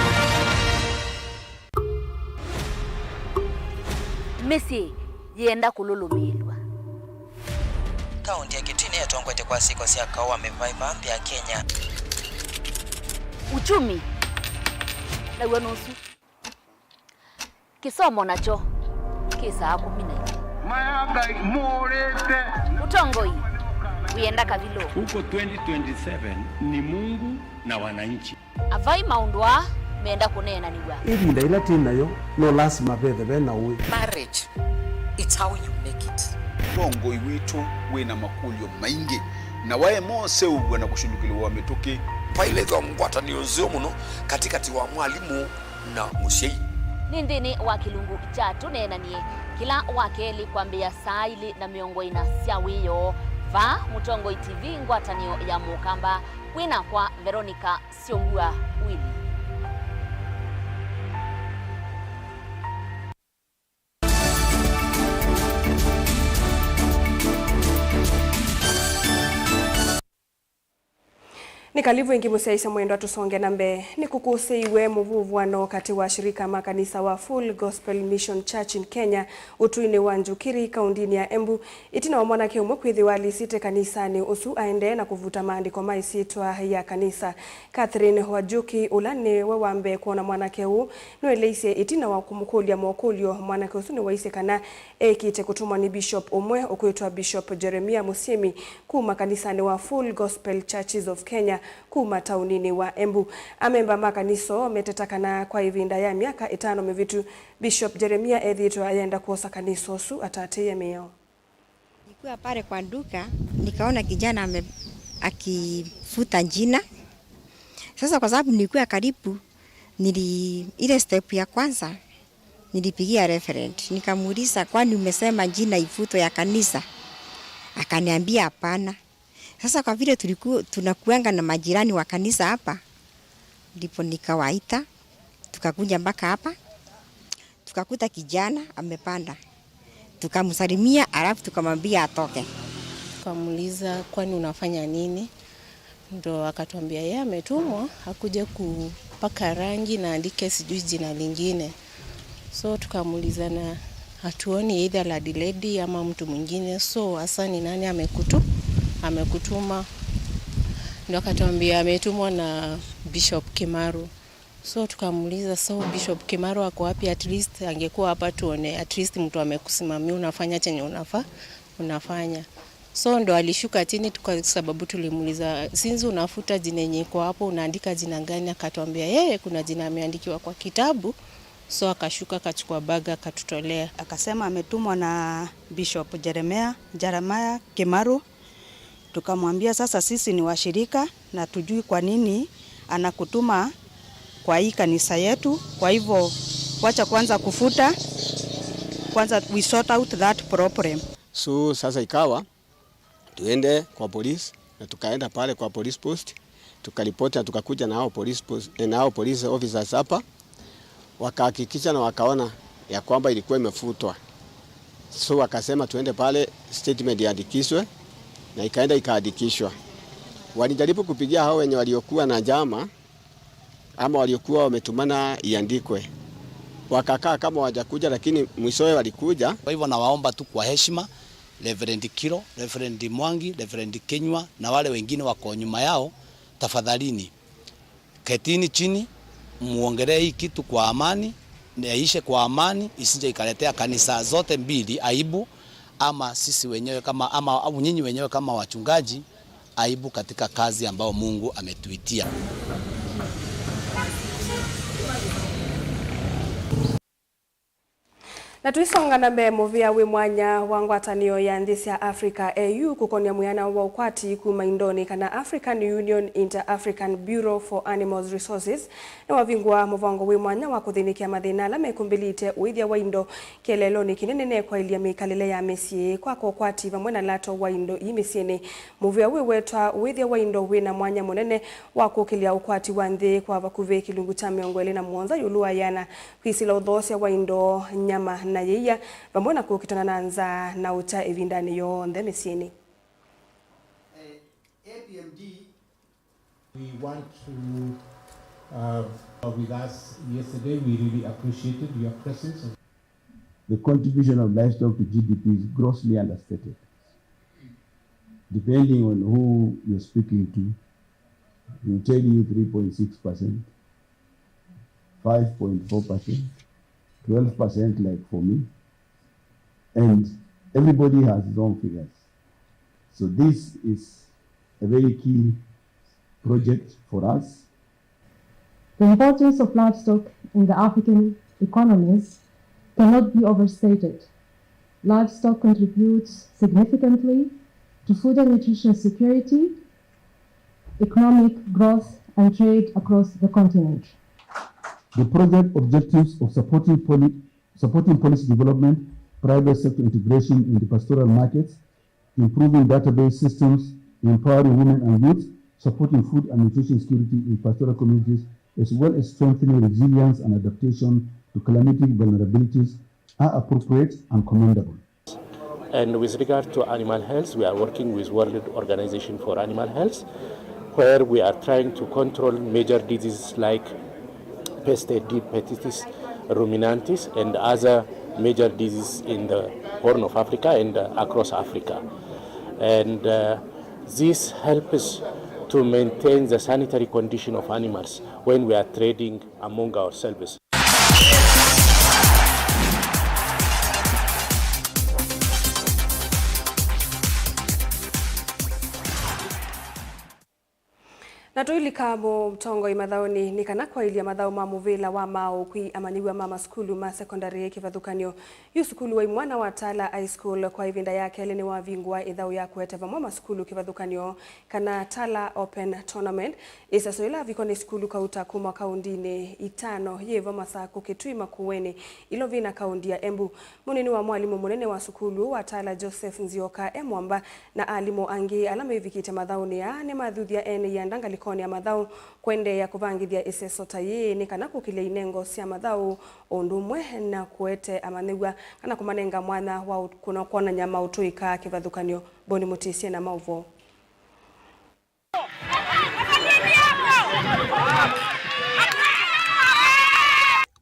Mĩsyĩ yĩenda kũlũlũmĩĩlw'a. Kaũntĩ ya Kitui nĩyetongoetye kwa syĩko sya kaũ wa mĩvaĩva nthĩ ya Kenya. Uchumi naw'o nũsu. Kĩsomo nakyo kĩ saa kũmi na ilĩ. Maya Ngai mũũrĩte. Ũtongoi wĩenda kavilũ. Huko twenty twenty-seven ni Mungu na wananchi. Avai maũndũ aa menda kũneenanĩw'a. Ĩvinda yĩla twĩ nayo, no lasima vethe ve na ũĩ. Marriage, it's how you make it. Ũtongoi witũ wĩ na makũlyo maingĩ, na waema ũseũvw'a na kũshũlũkĩlĩw'a mĩtũkĩ. Vailethwa ngwatanĩo nzeo mũno katĩkatĩ wa mwalimũ na mũsyai. Nĩ nthĩnĩ wa kĩlungu kya Tũneenanie kĩla wa kelĩ kwambĩĩa saa ilĩ na mĩongo ĩna sya wĩoo, vaa Mũtongoi T V, ngwatanĩo ya Mũkamba, wĩ nakwa Veronica Syongua Willy. Kalivu ĩngĩ mũsyaĩĩsya mwendwa, tũsonge na mbee. Nĩkũkũsĩiwe mũvũvũano katĩ wa ashirika ma kanisa wa Full Gospel Mission Church in Kenya ũtũinĩ wa Njukiri, kaũndĩnĩ ya Embu, ĩtina wa mwanake ũmwe kwĩthĩwa alisĩte kanisanĩ ũsu aendee na kũvuta maandĩko ma ĩsyĩtwa ya kanisa. Catherine Wajuki, ũla nĩwe wa mbee kwona mwanake ũũ, nĩweleisye ĩtina wa kũmũkũlya mokũlyo, mwanake ũsu nĩwaisye kana ekĩte kũtũmwa nĩ bishop ũmwe ũkwĩtwa Bishop Jeremia Mũsyĩmi kuma kanisanĩ wa Full Gospel Churches of Kenya kuma taũninĩ wa Embu. Amemba ma kanisa ũũ meteta kana kwa ĩvinda ya myaka ĩtano mĩvĩtu, Bishop Jeremia ethĩĩtwe ayenda kwosa kanisa ũsu ataatĩĩe mĩao. Nilikuwa pale kwa duka, nikaona kijana ame-, akifuta jina. Sasa kwa sababu nilikuwa karibu, nili-, ile step ya kwanza, nilipigia reverend. Nikamuuliza, "Kwani umesema jina ifutwe ya kanisa?" Akaniambia, "Hapana." Sasa kwa vile tuliku-, tunakuanga na majirani wa kanisa hapa, ndipo nikawaita, tukakuja mpaka hapa. Tukakuta kijana amepanda. Tukamsalimia, alafu tukamwambia atoke. Tukamuuliza, "Kwani unafanya nini?" Ndo akatuambia yeye ametumwa akuje kupaka rangi na andike sijui jina lingine. So tukamuuliza na hatuoni either landlady ama mtu mwingine. So hasa ni nani amekutu-, amekutuma? Ndo akatuambia ametumwa na Bishop Kimaru. So tukamuuliza, "So Bishop Kimaru ako wapi? At least angekuwa hapa tuone, at least mtu amekusimamia, unafanya chenye unafa-, unafanya." So ndo alishuka chini, tuka-, sababu tulimuuliza, "Since unafuta jina yenye iko hapo, unaandika jina gani?" Akatuambia yeye kuna jina ameandikiwa kwa kitabu. So akashuka, akachukua bag, akatutolea. Akasema ametumwa na Bishop Jeremia, Jeremiah Kimaru. Tukamwambia, "Sasa sisi ni washirika na tujui kwa nini anakutuma kwa hii kanisa yetu. Kwa hivyo, wacha kwanza kufuta, kwanza we sort out that problem." So, sasa ikawa tuende kwa polisi, na tukaenda pale kwa police post, tukaripoti na tukakuja na hao police post, eh, na hao police officers hapa. Wakahakikisha na wakaona ya kwamba ilikuwa imefutwa. So wakasema tuende pale statement iandikishwe, na ikaenda ikaandikishwa. Walijaribu kupigia hao wenye waliokuwa na njama ama waliokuwa wametumana iandikwe. Wakakaa kama hawajakuja, lakini mwishowe walikuja. Kwa hivyo nawaomba tu kwa heshima, Reverend Kiro, Reverend Mwangi, Reverend Kinyua na wale wengine wako nyuma yao, tafadhalini, ketini chini, muongelee hii kitu kwa amani, na iishe kwa amani, isije ikaletea kanisa zote mbili aibu, ama sisi wenyewe kama, ama au nyinyi wenyewe kama wachungaji, aibu katika kazi ambayo Mungu ametuitia. Na tũisonga na mbee, mũvĩa wĩ mwanya wa ngwatanĩo ya nthĩ sya Africa, A U, kũkonĩa mwĩana wa ũkwati kuma indonĩ kana African Union Inter-African Bureau for Animals Resources nĩwavingũa mũvango wĩ mwanya wa kũthĩnĩkĩa mathĩna ala mekũmbĩlĩte ũĩthya wa indo kĩeleelonĩ kĩnene nekwaĩlya mĩkalĩle ya mĩsyĩ, kwaka ũkwati vamwe na lato wa indo ii mĩsyĩnĩ. Mũvĩa ũũ wĩwetwa ũĩthya wa indo wĩ na mwanya mũnene wa kũkĩlya ũkwati wa nthĩ kwa vakuvĩ kĩlungu kya mĩongo ĩlĩ na mũonza ĩũlũ wa ĩana, kwĩsĩla ũthoosya wa indo, nyama na yĩia, vamwe na kũkitana na nzaa na ũkya ĩvindanĩ yonthe mĩsyĩnĩ. We want to, uh, with us yesterday, we really appreciated your presence. The contribution of livestock to G D P is grossly understated. Depending on who you're speaking to, they will tell you three point six percent, five point four percent, twelve percent like for me. And everybody has his own figures. So this is a very key project for us. The importance of livestock in the African economies cannot be overstated. Livestock contributes significantly to food and nutrition security, economic growth, and trade across the continent. The project objectives of supporting poli-, supporting policy development, private sector integration in the pastoral markets, improving database systems, empowering women and youth, supporting food and nutrition security in pastoral communities, as well as strengthening resilience and adaptation to climatic vulnerabilities, are appropriate and commendable. And with regard to animal health, we are working with World Organization for Animal Health where we are trying to control major diseases like peste di hepatitis ruminantis and other major diseases in the Horn of Africa and, uh, across Africa. And, uh, this helps to maintain the sanitary condition of animals when we are trading among ourselves. Na tũilika mũtongoi mathaũnĩ nĩ kana kwaĩlya mathaũ ma mũvĩla wa maaũ kwĩ amanyĩw'a ma masukulu ma sekondalĩ kĩvathũkany'o. Yu sukulu wa imwana wa Tala High School kwa ĩvinda ya kelĩ nĩwavingũa ĩthaũ ya kũete vamwe masukulu kĩvathũkany'o kana Tala Open Tournament. Ĩseso yĩla yavikwa nĩ sukulu kauta kuma kaundinĩ itano yĩva Masakũ, Kitui, Makueni, Ilovi na kaundi ya Embu. Mũnini wa mwalimũ mũnene wa sukulu wa Tala, Joseph Nzioka, e mwamba na alimũ angĩ ala mevikĩte mathaũnĩ aa nĩmathuthya ene ianda ngalĩkonĩ ya mathaũ kũendeea kũvangĩthya ĩseso ta yĩĩ nĩ kana kũkĩlya inengo sya mathaũ o ũndũ ũmwe na kũete amanyĩw'a kana kũmanenga mwanya wa ũ-, kũna-, kwonany'a maũtũĩka kĩvathũkany'o. Boni Mũtĩsye na maũvoo.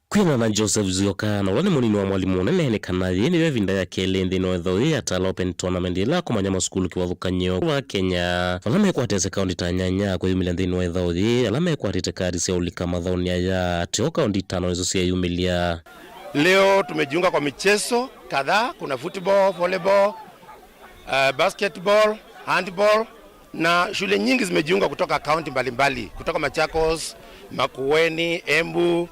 Kwĩana na Joseph Zioka, na ũla nĩ mũnini wa mwalimũ mũnene, nĩ kana yĩĩ nĩyo ĩvinda ya kelĩ nthĩnĩ wa ĩthaũ yĩĩ ya Tala Open Tournament, yĩla akomany'a masukulu kĩvathũkany'o va Kenya, vala mekwatĩte kaũndi ta nyanya kwĩyumĩlya nthĩnĩ wa ĩthaũ yĩĩ, ala mekwatĩte kadi sya ũlika mathaũnĩ aya, teo kaũndi itano nĩsyo syeyumĩlya. Leo tumejiunga kwa michezo kadhaa, kuna football, volleyball, uh, basketball, handball, na shule nyingi zimejiunga kutoka kaunti mbalimbali, kutoka Machakos, Makueni, Embu,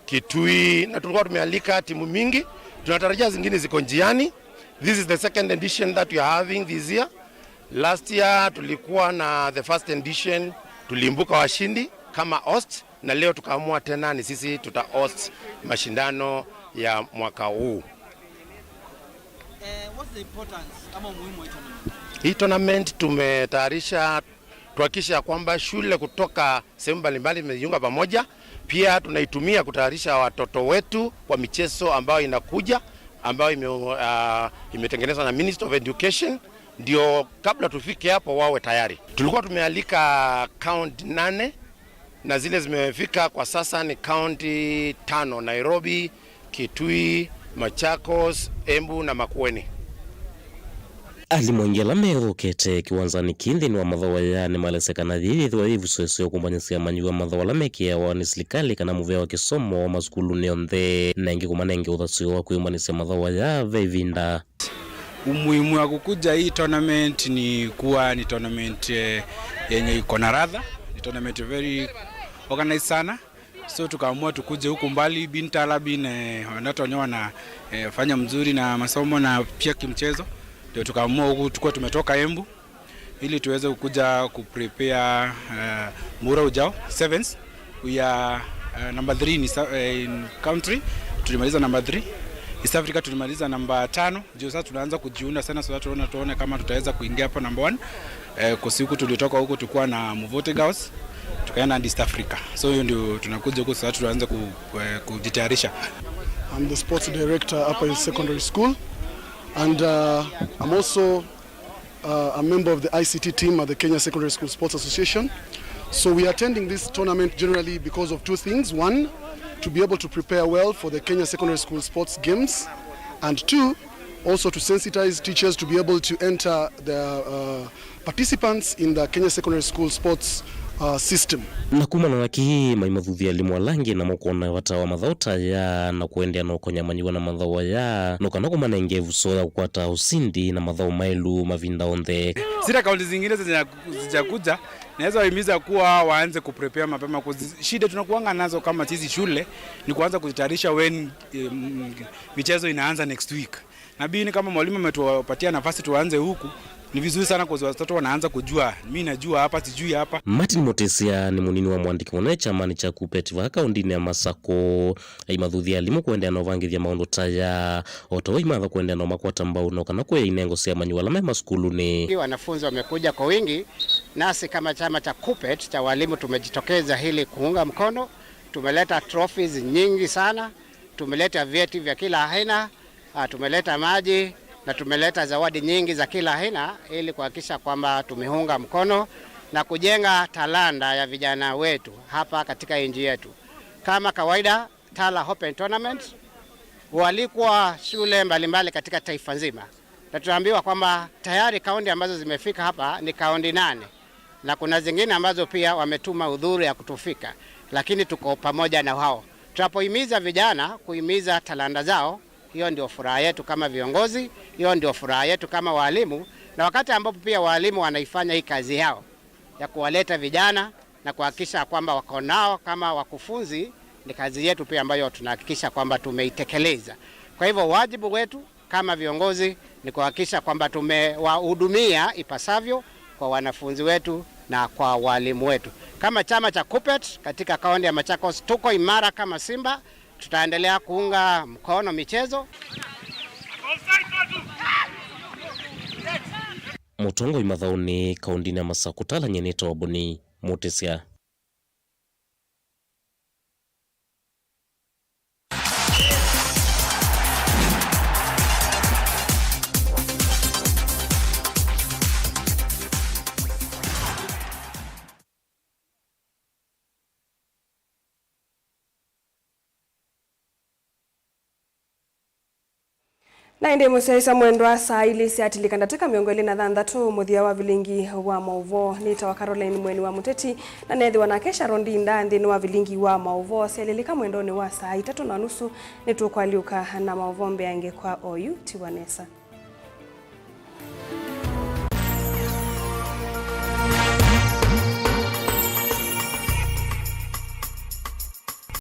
Kitui, na tulikuwa tumealika timu mingi. Tunatarajia zingine ziko njiani. This is the second edition that we are having this year. Last year tulikuwa na the first edition, tuliimbuka washindi kama host, na leo tukaamua tena ni sisi tuta host mashindano ya mwaka huu. Eh, what's the importance ama umuhimu wa hii tournament? Hii tournament tumetayarisha tuhakikisha ya kwamba shule kutoka sehemu mbalimbali zimejiunga pamoja. Pia tunaitumia kutayarisha watoto wetu kwa michezo ambayo inakuja, ambayo ime-, ah, imetengenezwa na Ministry of Education, ndio kabla tufike hapo wawe tayari. Tulikuwa tumealika kaunti nane, na zile zimefika kwa sasa ni kaunti tano: Nairobi, Kitui, Machakos, Embu na Makueni. Alimũ aingĩ ala methokete kĩwanzanĩ kĩĩ nthĩnĩ wa mathaũ aya nĩmalesya kana yĩĩ yĩthĩwa yĩ ĩvuso ĩseo kũmanyĩsya amanyĩw'a mathaũ ala mekĩawa nĩ silikalĩ kana mũvea wa kĩsomo masukulunĩ onthe, na ĩngĩ kũmanenge ũthasyo wa kwĩyũmbanĩsya mathaũ aya ve ĩvinda. Umuhimu wa kukuja hii tournament ni kuwa ni tournament, eh, yenye iko na radha, ni tournament very organized sana. So tukaamua tukuje huku mbali, bin Tala bin, eh, wanatonya wana, eh, fanya mzuri na masomo na pia kimchezo. Ndio tukaamua huku, tukuwa tumetoka Embu ili tuweze kukuja kuprepare, eh, muhula ujao, sevens. We are, eh, number three in East, eh, in country. Tulimaliza number three. East Africa tulimaliza number tano. Juu sasa tunaanza kujiunda sana, so tuone, tuone kama tutaweza kuingia hapo number one. Eh, kwa siku tulitoka huko tukiwa na Mvote Girls, tukaenda hadi East Africa. So hiyo ndio tunakuja huko sasa tuanze ku-, eh, kujitayarisha. I'm the sports director hapa in secondary school, and, uh, I'm also, uh, a member of the I C T team at the Kenya Secondary School Sports Association. So we are attending this tournament generally because of two things. One, to be able to prepare well for the Kenya Secondary School Sports Games, and two, also to sensitize teachers to be able to enter the, uh, participants in the Kenya Secondary School Sports, uh, system. Na kumana na kĩĩ, maimathuthya alimũ ala angĩ namo kwona vata wa mathaũ ta aya na kũendeea na ũkonya amanyĩw'a na mathaũ aya, no kana kũmanenge ĩvuso ya kũkwata ũsindi na mathaũ maĩlu mavinda onthe. Zile kaunti zingine zija-, zijakuja, naweza wahimiza kuwa waanze kuprepare mapema, 'cause shida tunakuanga nazo kama sisi shule ni kuanza kujitayarisha when, eh, m-, michezo inaanza next week. Na bini kama mwalimu ametupatia nafasi tuanze huku, ni vizuri sana 'cause watoto wanaanza kujua, mi najua hapa, sijui hapa. Martin Mutisya nĩ mũnini wa mũandĩki mũnene kyamanĩ kya KUPPET vaa kaũndĩnĩ ya Masakũ. Aimathuthya alimũ kũendeea na ũvangĩthya maũndũ ta aya, o ta ũu aimatha kũendeea na ũmakwata mbau no kana kũya inengo sya amanyĩw'a ala me masukulunĩ. Wanafunzi wamekuja kwa wingi, nasi kama chama cha KUPPET cha walimu tumejitokeza ili kuunga mkono. Tumeleta trophies nyingi sana, tumeleta vyeti vya kila aina, ah, tumeleta maji na tumeleta zawadi nyingi za kila aina ili kuhakikisha kwamba tumeunga mkono na kujenga talanta ya vijana wetu hapa katika nchi yetu. Kama kawaida, Tala Open Tournament hualikwa shule mbalimbali katika taifa nzima, na tunaambiwa kwamba tayari kaunti ambazo zimefika hapa ni kaunti nane, na kuna zingine ambazo pia wametuma udhuru ya kutofika, lakini tuko pamoja na wao. Tunapohimiza vijana kuhimiza talanta zao, hiyo ndio furaha yetu kama viongozi, hiyo ndio furaha yetu kama walimu, na wakati ambapo pia walimu wanaifanya hii kazi yao ya kuwaleta vijana na kuhakikisha kwamba wako nao kama wakufunzi, ni kazi yetu pia ambayo tunahakikisha kwamba tumeitekeleza. Kwa hivyo, wajibu wetu kama viongozi ni kuhakikisha kwamba tumewahudumia ipasavyo kwa wanafunzi wetu na kwa walimu wetu. Kama chama cha KUPPET katika kaunti ya Machakos, tuko imara kama simba, tutaendelea kuunga mkono michezo. Mũtongoi mathaũnĩ kaũndĩnĩ ya Masakũ Tala Nyenĩta Obuni Mũtĩsya. Na ĩndĩ mũsyaĩĩsya mwendwa, saa ilĩ syatilĩka ndatĩka mĩongo ĩlĩ na thanthatũ, mũthya wa vilingi wa maũvoo nĩtawa Caroline Mweni wa Mũteti, na neethĩwa nake Sharon Ndinda nthĩnĩ wa vilingi wa maũvoo. Syalĩlĩka mwendonĩ wa saa itatũ na nusu, nĩtũkwalyũka na maũvoo mbeange kwa oyu. Tiwa nesa.